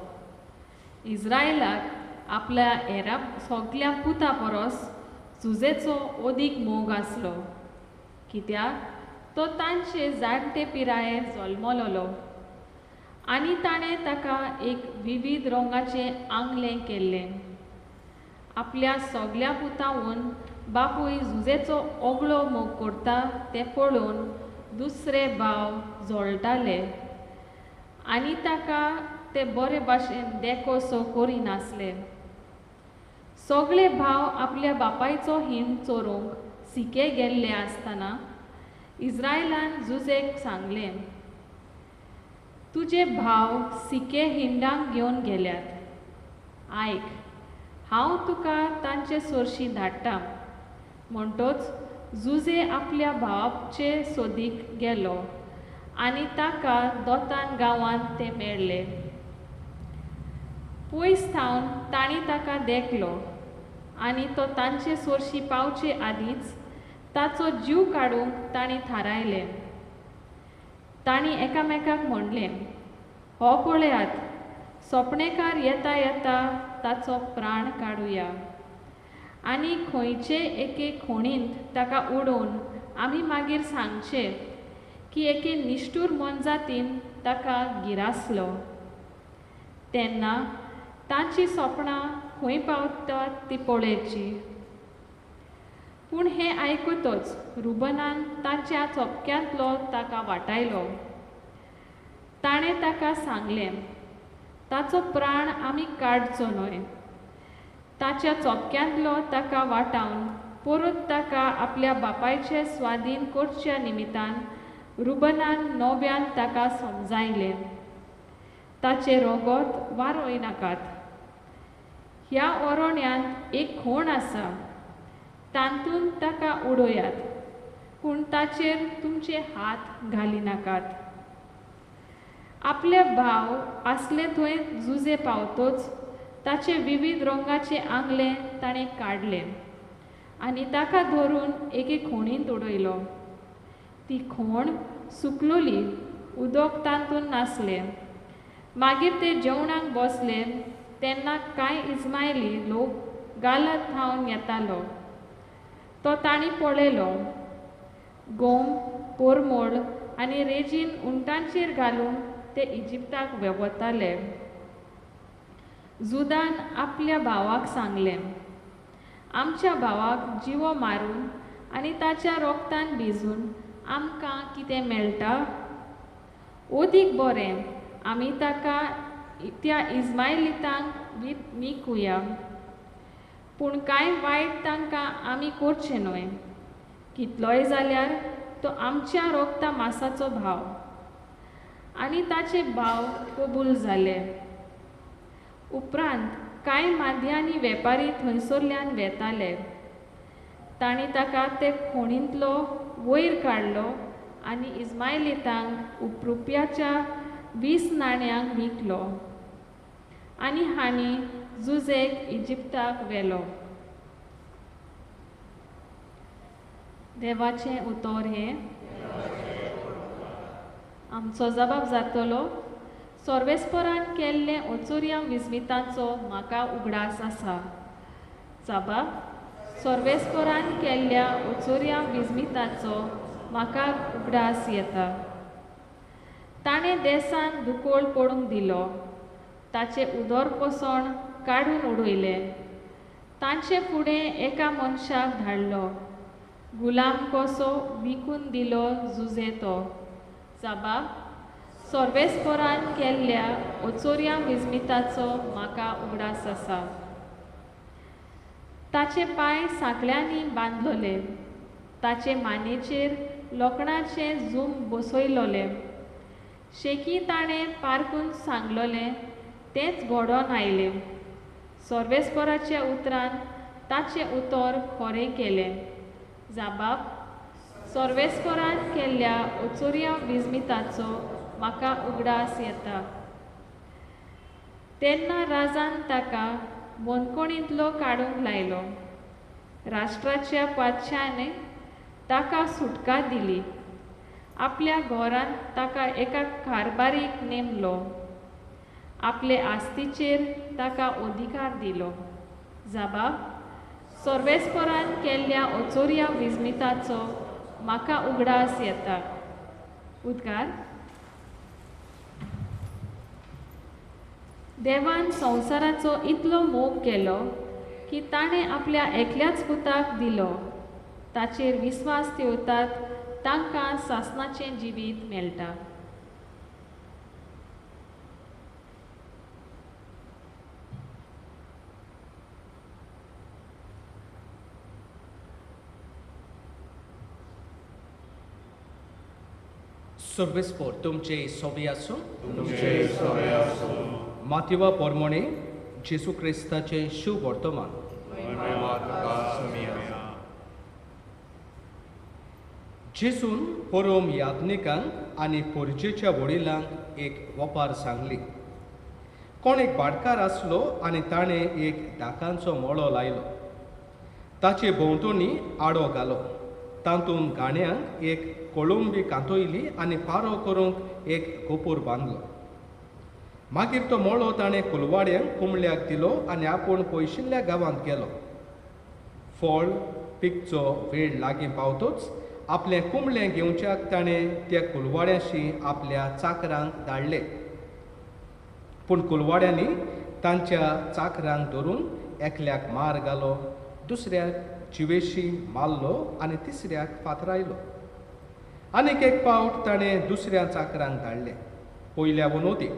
इस्रायलाक आपल्या हेरा सगल्या पुता परस जुजेचो अदीक मोग आसलो, कित्याक तो तांचे जाणटे पिरायेर जल्मलोलो आनी ताणें ताका एक विविध रंगाचें आंगलें केल्लें. आपल्या सगल्या पुतावन बापूय जुजेचो ओगळो मोग करता तें पळोवन दुसरे भाव जळटाले आनी ताका ते बरे भाशेन देखो सो करिनासले. सगळे भाव आपल्या बापायचो हिंड चोरूंक सिके गेल्ले आसतना इस्रायलान जुजेक सांगलें, तुजे भाव सिके हिंडांक घेवन गेल्यात. आयक, हांव तुका तांचे सोरशीं धाडटा. म्हणटोच जुजे आपल्या भावाचे सोदीक गेलो आनी ताका दोतान गांवांत ते मेळ्ळे. पयस थावन तांणी ताका देखलो आनी तो तांचे सोरशी पावचे आदींच ताचो जीव काडूंक तांणी थारायलें. तांणी एकामेकाक म्हणलें, हो पळयात, सोपणेकार येता येता ताचो प्राण काडुया आनी खंयचे एके खोणींत ताका उडोवन आमी मागीर सांगचे की एके निश्ठूर मोनजातीन ताका गिरासलो. तेन्ना तांची सोपणां खंय पावतात ती पळयची. पूण हें आयकतच रुबनान तांच्या चोपक्यांतलो ताका वाटायलो. ताणें ताका सांगलें, ताचो प्राण आमी काडचो न्हय. ताच्या चोपक्यांतलो ताका वाटावन परत ताका आपल्या बापायचे स्वाधीन करच्या निमितान रुबनान नव्यान ताका समजायलें, ताचें रोगोत वारोय नाकात. ह्या ओरोण्यांत एक खोण आसा, तातूंत ताका उडयात, पूण ताचेर तुमचे हात घालिनाकात. आपले भाव आसले थंय जुजे पावतोच ताचे विविध रंगाचे आंगले ताणें काडले आनी ताका धरून एके खोणींत उडयलो. ती खोण सुकलोली, उदक तातूंत नासलें. मागीर ते जेवणाक बसले तेन्ना कांय इस्मायली लोक गालात थावन येतालो तो तांणी पळयलो. गोम, पोरमोळ आनी रेजीन उंटांचेर घालून ते इजिप्ताक वेवताले. जुदान आपल्या भावाक सांगलें, आमच्या भावाक जिवो मारून आनी ताच्या रोगतान भिजून आमकां कितें मेळटा? ओदीक बरें आमी ताका त्या इस्मायलितांक विकुया, पूण कांय वायट तांकां आमी करचें न्हय. कितलोय जाल्यार तो आमच्या रोगता मासाचो भाव. आनी ताचे भाव कबूल जाले. उपरांत कांय माध्यानी वेपारी थंयसरल्यान वेताले. तांणी ताका ते खोणींतलो वयर काडलो आनी इस्मायलितांक उपरुपयाच्या 20 नाण्यांक विकलो आनी हांणी जुजेक इजिप्ताक व्हेलो. देवाचें उतर हें. आमचो जबाब जातलो, सर्वेस्परान केल्ले ओचोर्या विस्मिताचो म्हाका उगडास आसा. जबाब, सर्वेस्परान केल्ल्या ओचोर्या विस्मिताचो म्हाका उगडास येता. ताणें देसान दुकोळ पडूंक दिलो, ताचें उदर पोसण काडून उडयलें. तांचे फुडें एका मनशाक धाडलो, गुलाम कसो विकून दिलो जुजे तो. जबाब, सर्वेस्परान केल्ल्या ओचोर्या विस्मिताचो म्हाका उगडास आसा. ताचे पांय सांकळ्यांनी बांदलोले, ताचे मानेचेर लोखणाचें जूम बसयलोलें. शेकी ताणें पारकून सांगलोलें तेंच घडोवन आयलें. सर्वेस्पराच्या उतरान ताचें उतर खरें केलें. जबाब, सर्वेस्परान केल्ल्या ओचोर्या विस्मिताचो म्हाका उगडास येता. तेन्ना राजान ताका बंदखणींतलो काडूंक लायलो. राष्ट्राच्या पातशाने ताका सुटका दिली. आपल्या घरांत ताका एका कारबारीक नेमलो. आपले आस्तीचेर ताका अधिकार दिलो. जबाब, सर्वेस्परान केल्ल्या ओचोर्या विस्मिताचो म्हाका उगडास येता. उद्गार. देवान संवसाराचो इतलो मोग केलो की ताणें आपल्या एकल्याच पुताक दिलो. ताचेर विस्वास ठेवतात तांकां सासणाचें जिवीत मेळटा. सर्वेस्पोर तुमचे सोबी आसूं. माथ्युवा पोरमोणे जेजू क्रिस्ताचें शुभ वर्तमान. जेजून परोम याज्ञिकांक आनी पोरजेच्या वडिलांक एक वपार सांगली. कोण एक भाटकार आसलो आनी ताणें एक दाकांचो मळो लायलो, ताचे भोंवतणी आडो घालो, तातूंत गाण्यांक एक कोळंबी कांतयली आनी पारो करूंक एक गोपूर बांदलो. मागीर तो मळो ताणें कुलवाड्यांक कुंबल्याक दिलो आनी आपूण पयशिल्ल्या गांवांत गेलो. फळ पिकचो वेळ लागीं पावतोच आपलें कुंबलें घेवच्याक ताणें त्या कुलवाड्याशी आपल्या चाकरांक धाडले. पूण कुलवाड्यांनी तांच्या चाकरांक धरून एकल्याक मार घालो, दुसऱ्याक जिवेशी मारलो आनी तिसऱ्याक फातरायलो. आनीक एक पावट ताणें दुसऱ्या चाकरांक धाडले, पयल्या वनोदीक,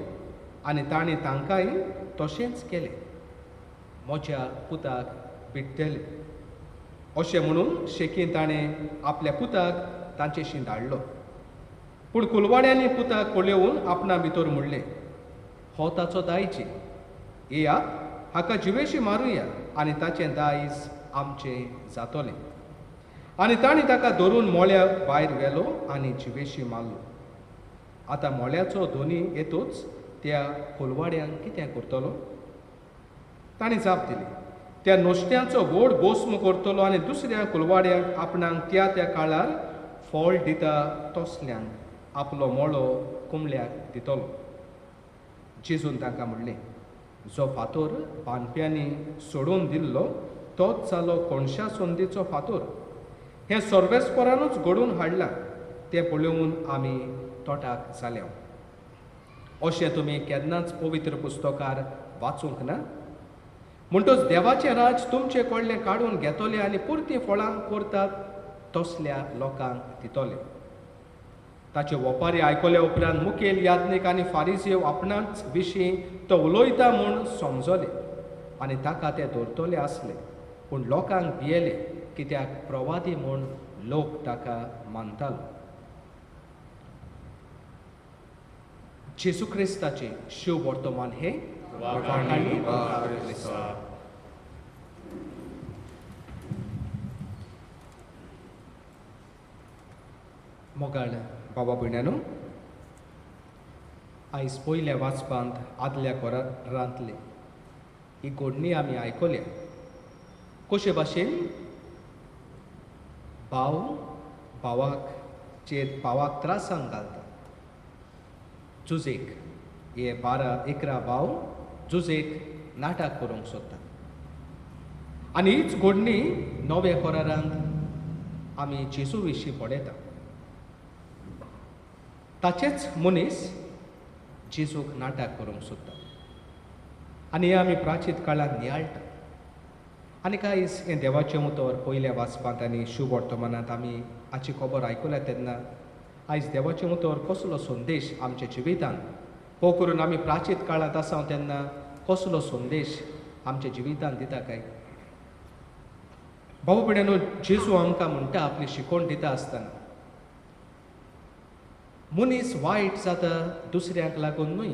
आनी ताणें तांकांय तशेंच केलें. म्हज्या पुताक बिडटले अशें म्हणून शेकीन ताणें आपल्या पुताक तांचेशी धाडलो. पूण कुलवाड्यांनी पुताक पळोवन आपणा भितर म्हणलें, हो ताचो दायजी, येया हाका जिवेशी मारुया आनी ताचें दायज आमचें जातलें. आनी तांणी ताका धरून मोळ्या भायर व्हेलो आनी जिवेशी मारलो. आतां मोळ्याचो धोनी येतूच त्या कोलवाड्यांक कितें करतलो? तांणी जाप दिली, त्या नुस्त्यांचो व्हड बोस्म करतलो आनी दुसऱ्या कुलवाड्यांक आपणाक त्या त्या काळार फळ दिता तसल्यांक आपलो मोळो कुंबल्याक दितलो. जेजून तांकां म्हणलें, जो फातोर बांदप्यांनी सोडून दिल्लो तोच जालो कोणशा संदीचो फातोर. हें सर्वेस्परानूच घडोवन हाडलां, तें पळोवन आमी तोटाक जाल्या. अशें तुमी केन्नाच पवित्र पुस्तकार वाचूंक ना? म्हणटच देवाचें राज तुमचे कडलें काडून घेतलें आनी पुरतीं फळां करतात तसल्या लोकांक दितले. ताचे वपारी आयकल्या उपरांत मुखेल याज्ञीक आनी फारिजेव आपणाच विशीं तो उलयता म्हूण समजले आनी ताका ते धरतले आसले, पूण लोकांक भियेले, कित्याक प्रवादी म्हूण लोक ताका मानतालो. जेजू क्रिस्ताचें शुभ वर्तमान हें. मोगाळ बाबा भयण्यानो, आयज पयल्या वाचपांत आदल्या कोरांतले ही घडणी आमी आयकल्या. कशे भाशेन भाव भावाक चेर भावाक त्रासांक घालता. जुजेक हे 12-11 भाव जुजेक नाटक करूंक सोदता आनी हीच घडणी नव्या कोरारांत आमी जेजू विशीं पळयता. ताचेच मनीस जेजूक नाटक करूंक सोदता आनी हें आमी प्राचीन काळांत नियाळटा. आनी कांय हें देवाचें उतर पयल्या वाचपांत आनी शुभ वर्तमानांत आमी हाची खबर आयकल्या तेन्ना आयज देवाचें उतर कसलो संदेश आमच्या जिवितांत हो करून आमी प्राचीन काळांत आसा तेन्ना कसलो संदेश आमच्या जिवितांत दिता काय? भाऊ भयणांनो, जेजू आमकां म्हणटा आपली शिकवण दिता आसतना, मनीस वायट जाता दुसऱ्यांक लागून न्हय,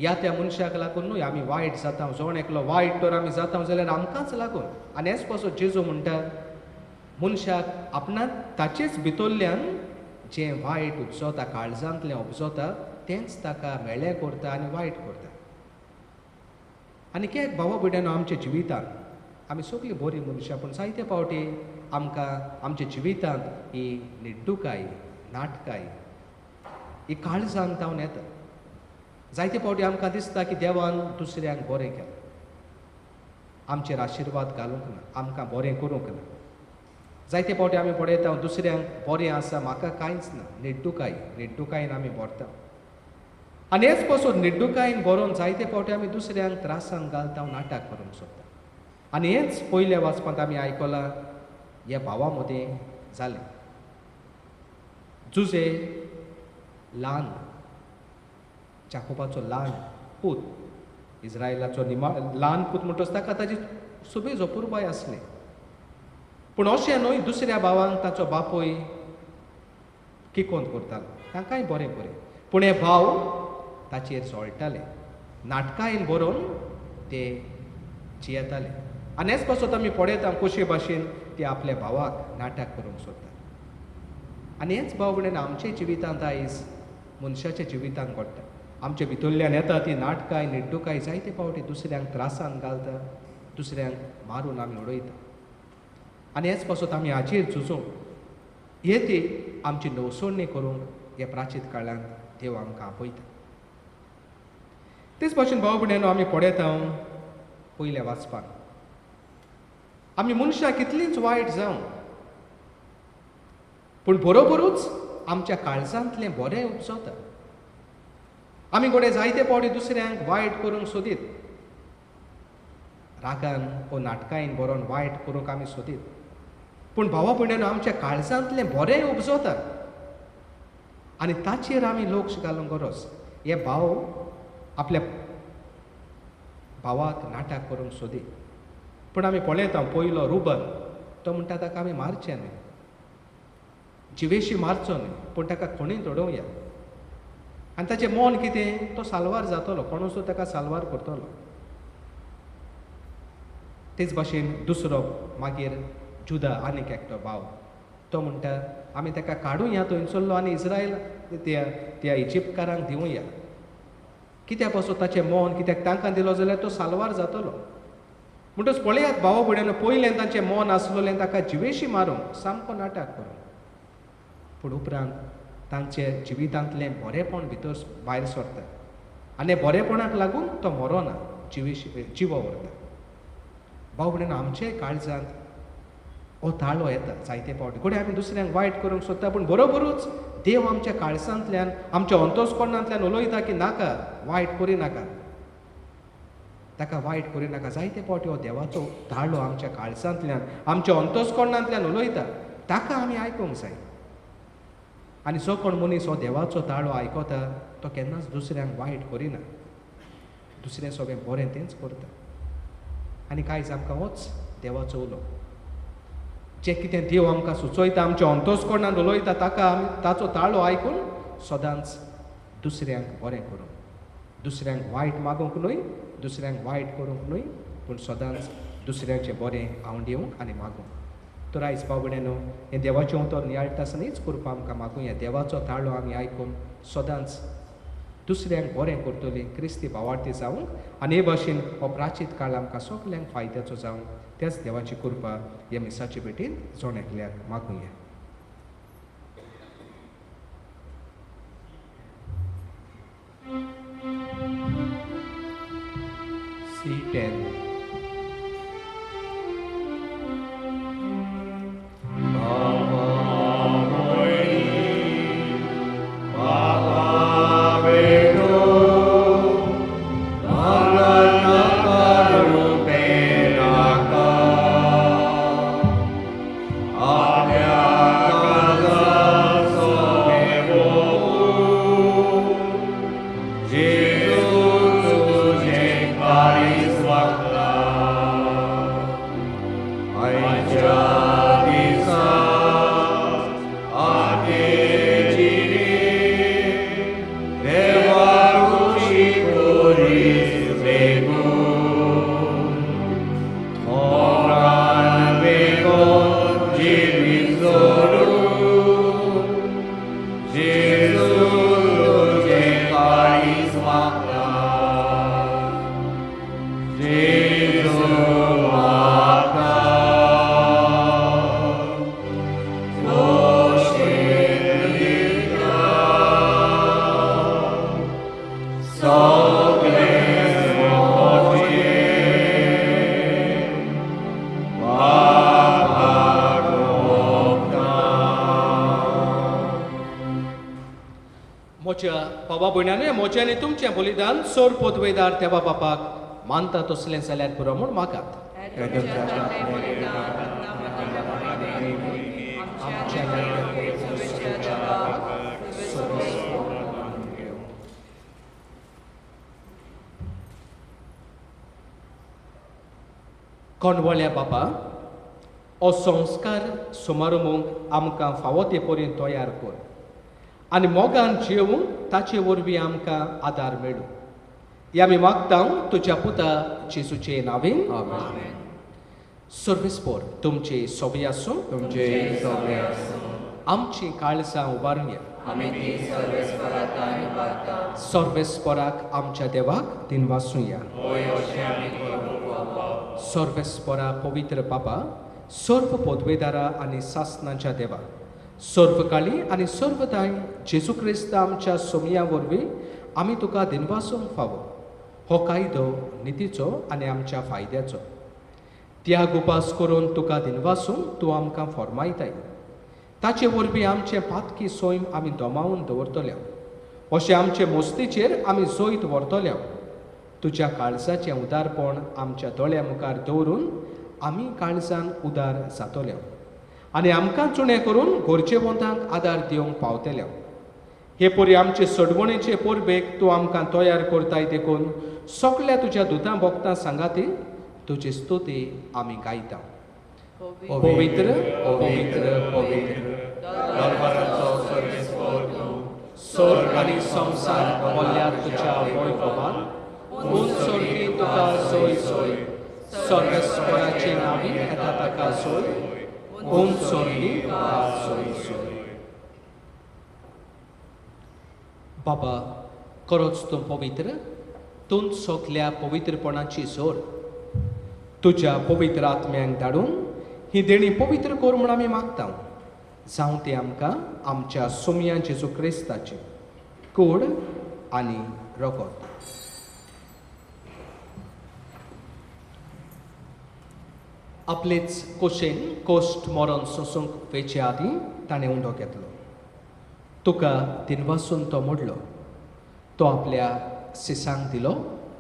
या त्या मनशाक लागून न्हय आमी वायट जाता. जण एकलो वायट तर आमी जाता जाल्यार आमकांच लागून. आनी हेच पासून जेजू म्हणटा, मनशाक आपणाक ताचेच भितरल्यान जें वायट उपजता, काळजांतलें उपजता, तेंच ताका मेळ्ळें करता आनी वायट करता. आनी कित्याक भावा भयणांनो, आमच्या जिवितांत आमी सगळीं बरीं मनशां, पूण जायते फावटी आमकां आमच्या जिवितांत ही निड्डुकाय, नाटकाय ही काळजांत जावन येता. जायते फावटी आमकां दिसता की देवान दुसऱ्यांक बरें केलां, आमचेर आशिर्वाद घालूंक ना, आमकां बरें करूंक ना. जायते फावटी आमी पळयता दुसऱ्यांक बरें आसा, म्हाका कांयच ना. निड्डुकाय, निड्डुकायेन आमी भरता आनी हेच पासून निड्डुकायेन भरोवन जायते फावटी आमी दुसऱ्यांक त्रासांक घालता, नाटक करूंक सोदता. आनी हेंच पयल्या वाचपांत आमी आयकलां ह्या भावा मदें जालें. जुजे ल्हान जाकोबाचो ल्हान पूत, इज्रायलाचो निमा ल्हान पूत म्हणटच ताका ताजी सुबेज अपुरबाय आसली. पूण अशें न्हय, दुसऱ्या भावांक ताचो बापूय किकोंत करतालो, तांकांय बरें बरें, पूण हे भाव ताचेर जळटाले. नाटकायेन बरोवन ते जियेताले. आनी हेच पासत आमी पळयता कशे भाशेन ते आपल्या भावाक नाटक करूंक सोदतात. आनी हेच भाव भयणीन आमच्या जिवितांत आयज मनशाच्या जिवितांत घडटा. आमच्या भितरल्यान येता ती नाटकाय निड्डुकाय जायते फावटी दुसऱ्यांक त्रासान घालता, दुसऱ्यांक मारून आमी उडयता. आनी हेच पासत आमी हाचेर झुजूंक हे ती आमची नवसोडणी करूंक ह्या प्राचीत काळांत देव आमकां आपयता. तेच भाशेन भाव भयणीनो आमी पळयता पयल्या वाचपाक आमी मनशां कितलींच वायट जावं पूण बरोबरूच आमच्या काळजांतलें बरें उपजता. आमी घडये जायते फावटी दुसऱ्यांक वायट करूंक सोदीत, रागान वो नाटकायेन बरोवन वायट करूंक आमी सोदीत, पूण भावा भयणीनो आमच्या काळजांतलें बरें उपजता आनी ताचेर आमी लक्ष घालूंक गरज. हे भाव आपल्या भावाक नाटक करूंक सोदी, पूण आमी पळयता पयलो रुबन तो म्हणटा ताका आमी मारचें न्हय, जिवेशी मारचो न्हय, पूण ताका खणींत उडोवया. आनी ताचें मन कितें, तो साल्वार जातलो, कोणूच ताका साल्वार करतलो. तेच भाशेन दुसरो मागीर जुदा आनीक एकटो भाव तो म्हणटा आमी ताका काडुया थंयसरलो आनी इस्रायल त्या त्या इजिप्तकारांक दिवया. कित्या पासून ताचें मन, कित्याक तांकां दिलो जाल्यार तो साल्वार जातलो. म्हणटच पळयात भावा भयणीनो, पयलें तांचें मन आसलेलें ताका जिवेशी मारूंक, सामको नाटक करूंक, पूण उपरांत तांचे जिवितांतलें बरेंपण भितर भायर सरता आनी बरेपणाक लागून तो मरोना, जिवेशी जिवो उरता. भाव भयणीनो आमचे काळजांत हो ताळो येता जायते फावटी, घडये आमी दुसऱ्यांक वायट करूंक सोदता, पूण बरोबरूच देव आमच्या काळजांतल्यान आमच्या अंतस्करणांतल्यान उलयता की नाका, वायट करिनाका, ताका वायट करिनाका. जायते फावटी हो देवाचो ताळो आमच्या काळजांतल्यान आमच्या अंतस्करणांतल्यान उलयता, ताका आमी आयकूंक जाय. आनी जो कोण मनीस हो देवाचो ताळो आयकता तो केन्नाच दुसऱ्यांक वायट करिना, दुसऱ्या सगळें बरें तेंच करता. आनी कांयच आमकां होच देवाचो उलो जें कितें देव आमकां सुचयता, आमच्या अंतस्करणान उलयता, ताका आमी ताचो ताळो आयकून सदांच दुसऱ्यांक बरें करूंक, दुसऱ्यांक वायट मागूंक न्हय, दुसऱ्यांक वायट करूंक न्हय, पूण सदांच दुसऱ्यांचें बरें आवंडेवंक आनी मागूंक. तर आयज भाव भयणीनो हें देवाचें उतर नियाळटा आसतनाच कृपा आमकां मागुया, देवाचो ताळो आमी आयकून सदांच दुसऱ्यांक बरें करतली क्रिस्ती भावार्थी जावंक आनी हे भाशेन हो प्राचीत काळ आमकां सगल्यांक फायद्याचो जावंक त्याच देवाची कृपा ह्या मिसाचे भेटीन जण एकल्याक मागुया. C10. तुमचें बलिदान सोर पोतवेदार देवा बापाक मानता तसलें जाल्यार पुरो म्हूण मागात. कोणवळ्या बापा, हो संस्कार सुमारूंक आमकां फावो ते परीन तयार कर आनी मोगान जिवूंक ताचे वरवीं आमकां आदार मेळूं. हें आमी मागता तुज्या पुता जेजूचे नांवेन. सर्वेस्पोर तुमचे सोबी आसूं. तुमचे सोबे आसूं. आमची काळजां उबारुया. आमी ती सर्वेस्पराताय उबारता. सर्वेस्पराक आमच्या देवाक दिनवासुया. होय, अशें आमी करूंक फावो. सर्वेस्परा पवित्र बाबा, सर्व पदवेदारा आनी सासनाच्या देवा, सर्वकाळी आनी सर्वदाय जेजू क्रिस्त आमच्या सोमया वरवीं आमी तुका दिनवासूंक फावो. हो कायदो नितीचो आनी आमच्या फायद्याचो. त्याग उपास करून तुका दिनवासूंक तूं आमकां फॉर्मायताय. ताचे वरवीं आमचें पातकी सैम आमी दमावन दवरतले, अशें आमचे मोस्तीचेर आमी जैत व्हरतले. तुज्या काळजाचें उदारपण आमच्या दोळ्या मुखार दवरून आमी काळजान उदार जातले आनी आमकां चुणे करून गरजेवंतांक आदार दिवंक पावतले. हे परी आमचे सडवणेचे परबेक तूं आमकां तयार करताय देखून सगल्या तुज्या दुतां भोगतां सांगाती तुजी स्तुती आमी गायता. पवित्र पवित्र पवित्र दरबाराचो सर्वेस्पर तूं, स्वर्ग आनी संवसार भरल्यात तुज्या वैभवान. उंच स्वर्गी तुका सोय सोय, सर्वेस्पराचे नांवी येता ताका सोय, उंच स्वर्गी तुका सोय सोय. बाबा, खरोच तूं पवित्र, तूं सगल्या पवित्रपणाची जोड. तुज्या पवित्र आत्म्यांक धाडून ही देणी पवित्र कर म्हूण आमी मागता. जावं ती आमकां आमच्या सोमया जेजू क्रिस्ताची कूड आनी रगत. आपलेच कोशेन कोश्ट मरण सोसूंक वेचे आदीं ताणें उंडो घेतलो. तुका दिनवासून तो मोडलो. तो आपल्या सिसांक दिलो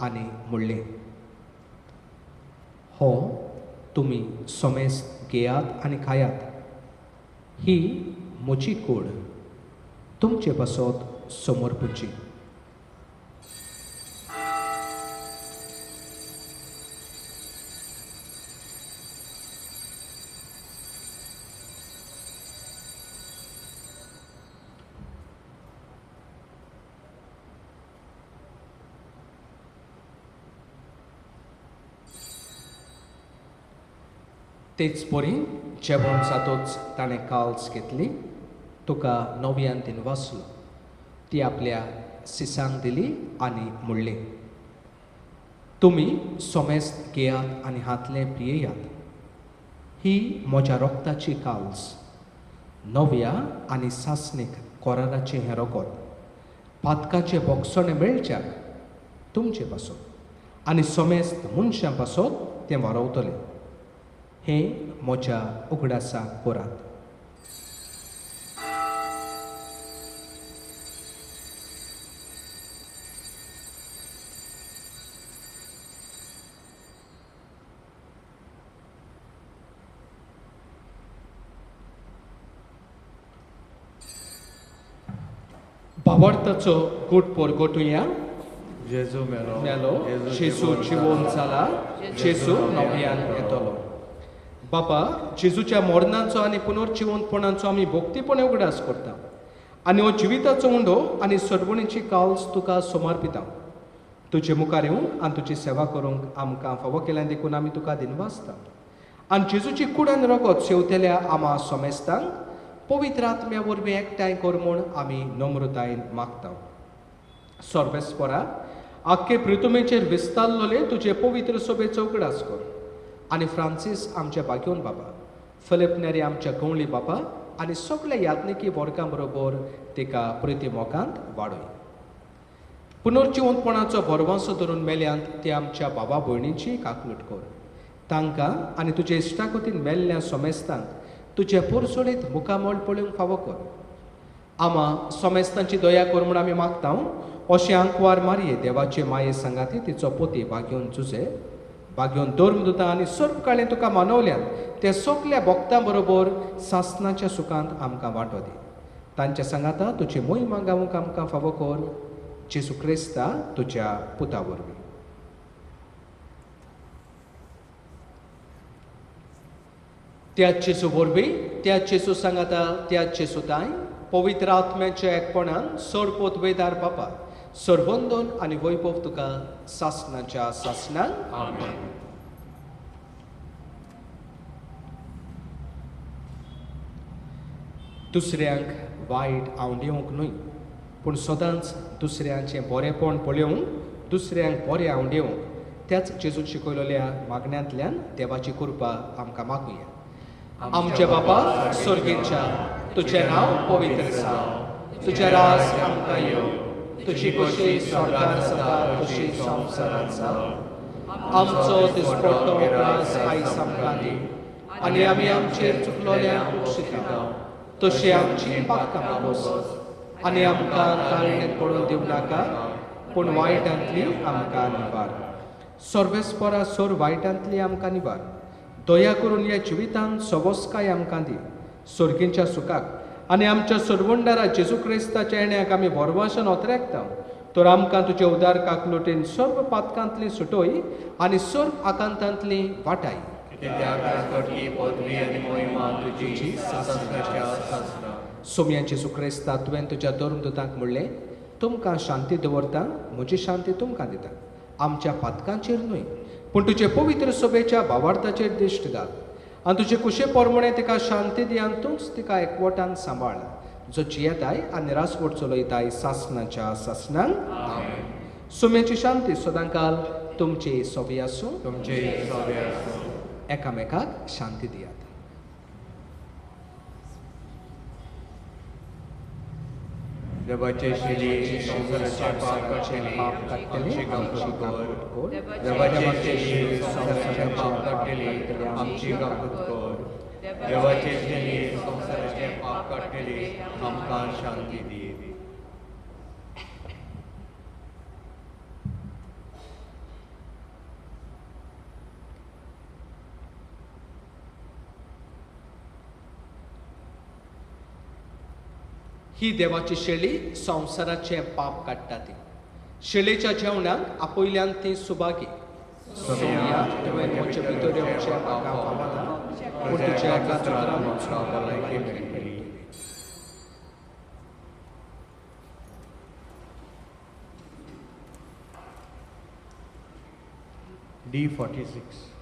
आनी म्हणलें, हो तुमी सोमेस घेयात आनी खायात. ही म्हजी कूड तुमचे पासत समर्पुची. तेच परी जेवण जातोच ताणें काल्स घेतली, तुका नव्यान दिनवासलो, ती आपल्या सिसांक दिली आनी म्हणलें, तुमी सोमेस्त घेयात आनी हातलें पियेयात. ही म्हज्या रक्ताची काल्स, नव्या आनी सासणीक कोराराचें हें रगत, पातकाचें बोगसणें मेळच्याक तुमचे पासत आनी सोमेस्त मनशां पासत तें वारवतलें. हें म्हज्या उगडासाक करात. भावार्थाचो गूट परगटुया. जेजू मेलो, मेलो, जेजू जिवोन जाला, जेजू नव्यान येतलो. बाबा, जेजूच्या मरणाचो आनी पुनर्जिवंतपणाचो आमी भक्तीपणे उगडास करता आनी हो जिविताचो उंडो आनी सरवणीची काल्स तुका समर्पिता. तुजे मुखार येवंक आनी तुजी सेवा करूंक आमकां फावो केल्यान देखून आमी तुका दिनवासता. आनी जेजूची कूड आनी रगत सेवतल्या आमा सोमेस्तांक पवित्र आत्म्या वरवीं एकठांय कर म्हूण आमी नम्रतायेन मागता. सर्वेस्परा, आख्खे पृथुमेचेर विस्तारलेले तुजे पवित्र सभेचो उगडास कर आनी फ्रांसीस आमच्या बाग्योन बाबा, फिलीप नेरी आमच्या गवळी बाबा आनी सगल्या याज्ञिकी वर्गां बरोबर तिका प्रिती मोगांत वाडय. पुनर्जिवंतपणाचो भरवंसो धरून मेल्यांत ते आमच्या बाबा भयणींची काकलूट कर. तांकां आनी तुजे इश्टागतीन मेल्ल्या सोमेस्तांक तुजे पोरसोळीत मुखामळ पळोवंक फावो कर. आमा सोमेस्तांची दया कर म्हूण आमी मागता. अशें आंकवार मारये देवाचे माये सांगाती तिचो पोती बागेवन जुजे बागेवन धर्मदुतां आनी सर्व काळें तुका मानवल्यान ते सगल्या भक्तां बरोबर सासनाच्या सुखांत आमकां वांटो दी. तांच्या सांगाता तुजी मोहिमा गावूंक आमकां फावो कर. जेजू क्रिस्ता तुज्या पुता वरवीं. त्या जेजू वरवीं, त्या जेजू सांगाता, त्या जेजू ताय पवित्र आत्म्याच्या एकपणान सोड पोतवेदार बापा सर्वंदन आनी वैभव तुका सासणाच्या सासणाक. आमेन. दुसऱ्यांक वायट आंवडेवंक न्हय, पूण सदांच दुसऱ्यांचें बरेंपण पळोवंक, दुसऱ्यांक बरें आंवडेवंक त्याच जेजून शिकयलेल्या मागण्यांतल्यान देवाची कृपा आमकां मागुया. आमचे बापा स्वर्गीच्या, तुजें नांव पवित्र जावं, तुजें राज आमकां येवं, तुजी खोशी स्वर्गार जाता तशी संवसारांत जावं. आमचो दिसपट्टो ग्रास आयज आमकां दी आनी आमी आमचेर चुकलोल्यांक बक्षीस तशी आमची पातकां बोस आनी आमकां ताळणेंत पडून दिवं नाका, पूण वायटांतली आमकां निवार. सर्वेस्परा सोर वायटांतली आमकां निवार. दया करून ह्या जिवितांत सवस्काय आमकां दी, सर्गींच्या सुखाक आनी आमच्या सरवंडारा जेजू क्रिस्ताच्या येण्याक आमी भरवंशान ओतरेकता. तर आमकां तुजे उदार काकलुटीन सर्व पातकांतली सुटोय आनी सर्व आकांतांतली वाटाय. पदवी आनी मोहिमा तुजी सासणाच्या सासणा. सोमया जेजू क्रिस्ता, तुवें तुज्या धर्मदूतांक म्हणलें, तुमकां शांती दवरता, म्हजी शांती तुमकां दिता. आमच्या पातकांचेर न्हय, पूण तुजे पवित्र सभेच्या भावार्थाचेर दिश्ट घाल आनी तुजे कुशे प्रमाणे तिका शांती दी आनी तूंच तिका एकवटान सांबाळ, जो जियेताय आनी रासवट चलयताय सासणाच्या सासणाक. सुम्याची शांती सदांकाल तुमची सोबी आसूं. तुमची सोबी आसूं. एकामेकाक शांती दियात. देवाचे शिली संवसाराचें पाप काडटली, आमची काकूट कर. देवाचे शिली संवसाराचें पाप काडटली, आमची काकूट कर. देवाचे शिली संवसाराचें पाप काडटली, आमकां शांती दी. ही देवाची शेळी संवसाराचें पाप काडटा. ती शेळेच्या जेवणाक आपयल्यान ती सुभागी. सोमया, तुवें म्हजे भितर येवचें म्हाका फावना, पूण तुज्या एका उतरान म्हाका भलायकी मेळटली. D46.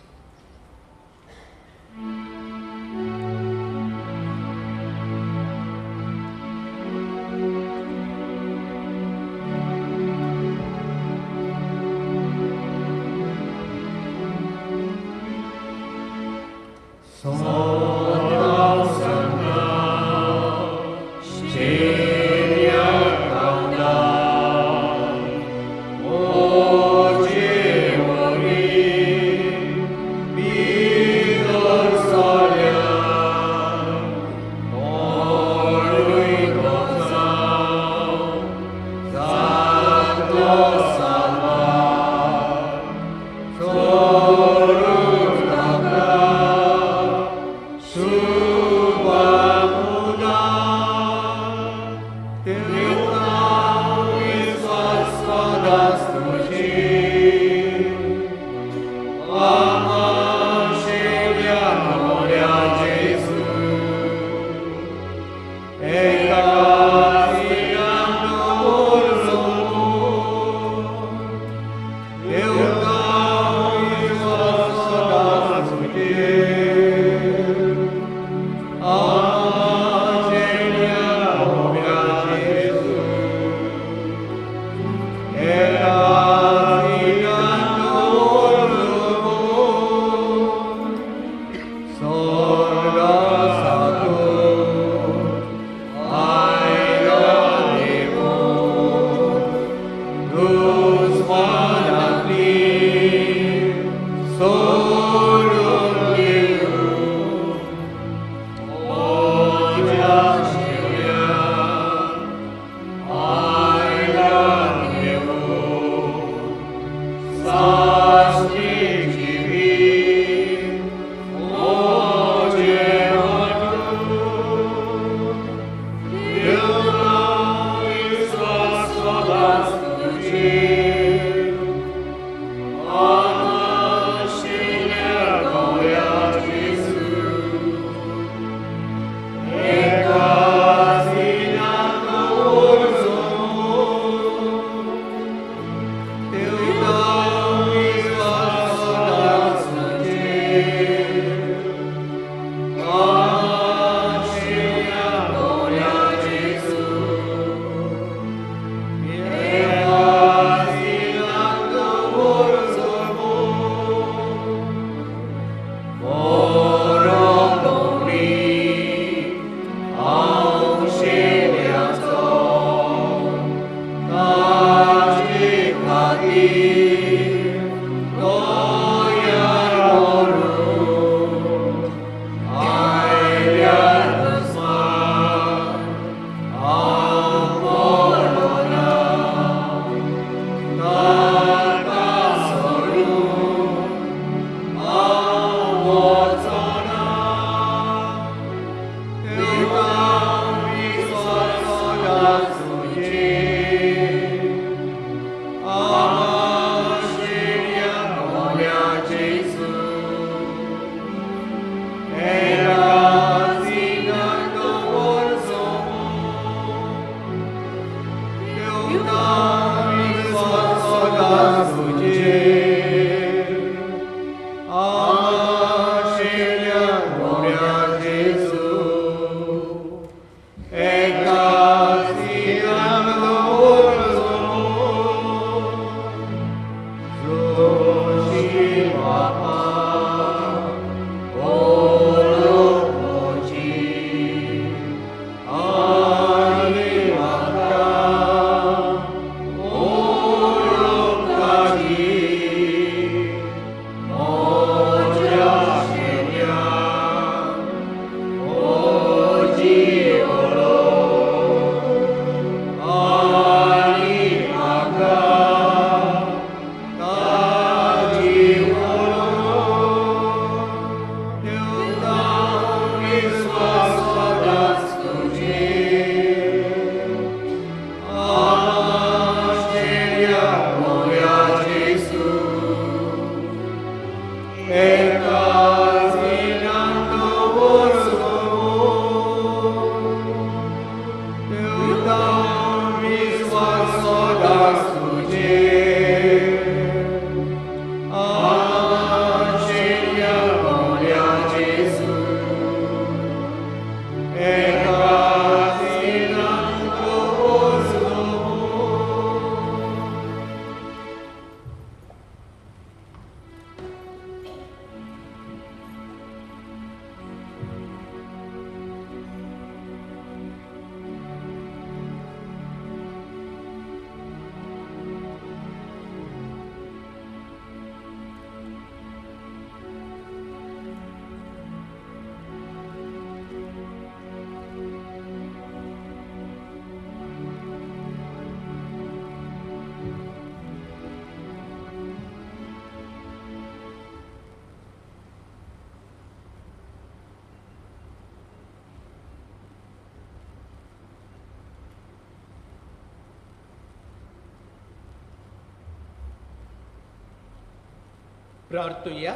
प्रार्थुया.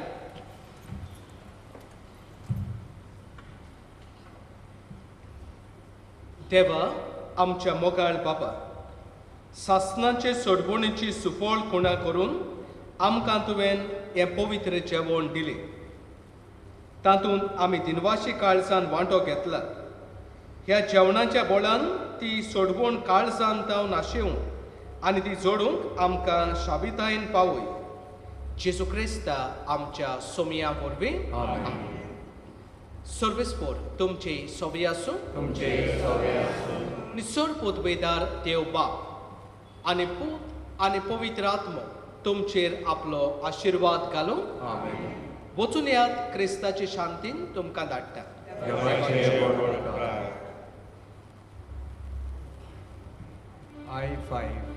देवा आमच्या मोगाळ बाबा, सासनाचे सोडवणीची सुफळ खुणा करून आमकां तुवें हें पवित्र जेवण दिलें. तातूंत आमी दिनवाशी काळजान वांटो घेतला. ह्या जेवणाच्या बोळान ती सोडवण काळजान तावन आशेवंक आनी ती जोडूंक आमकां शाबितायेन पावय. जेजू क्रिस्ता आमच्या सोमया वरवीं. सर्वेस्पोर तुमचे सोबी आसूं. तुमचे सोबे आसूं. आनी पोतबेदार देव बाप आनी पूत आनी पवित्र आत्मो तुमचेर आपलो आशिर्वाद घालूं. आमेन. वचून यात, क्रिस्ताचे शांतीन तुमकां धाडटा. देवाचे बरोबर. I 5.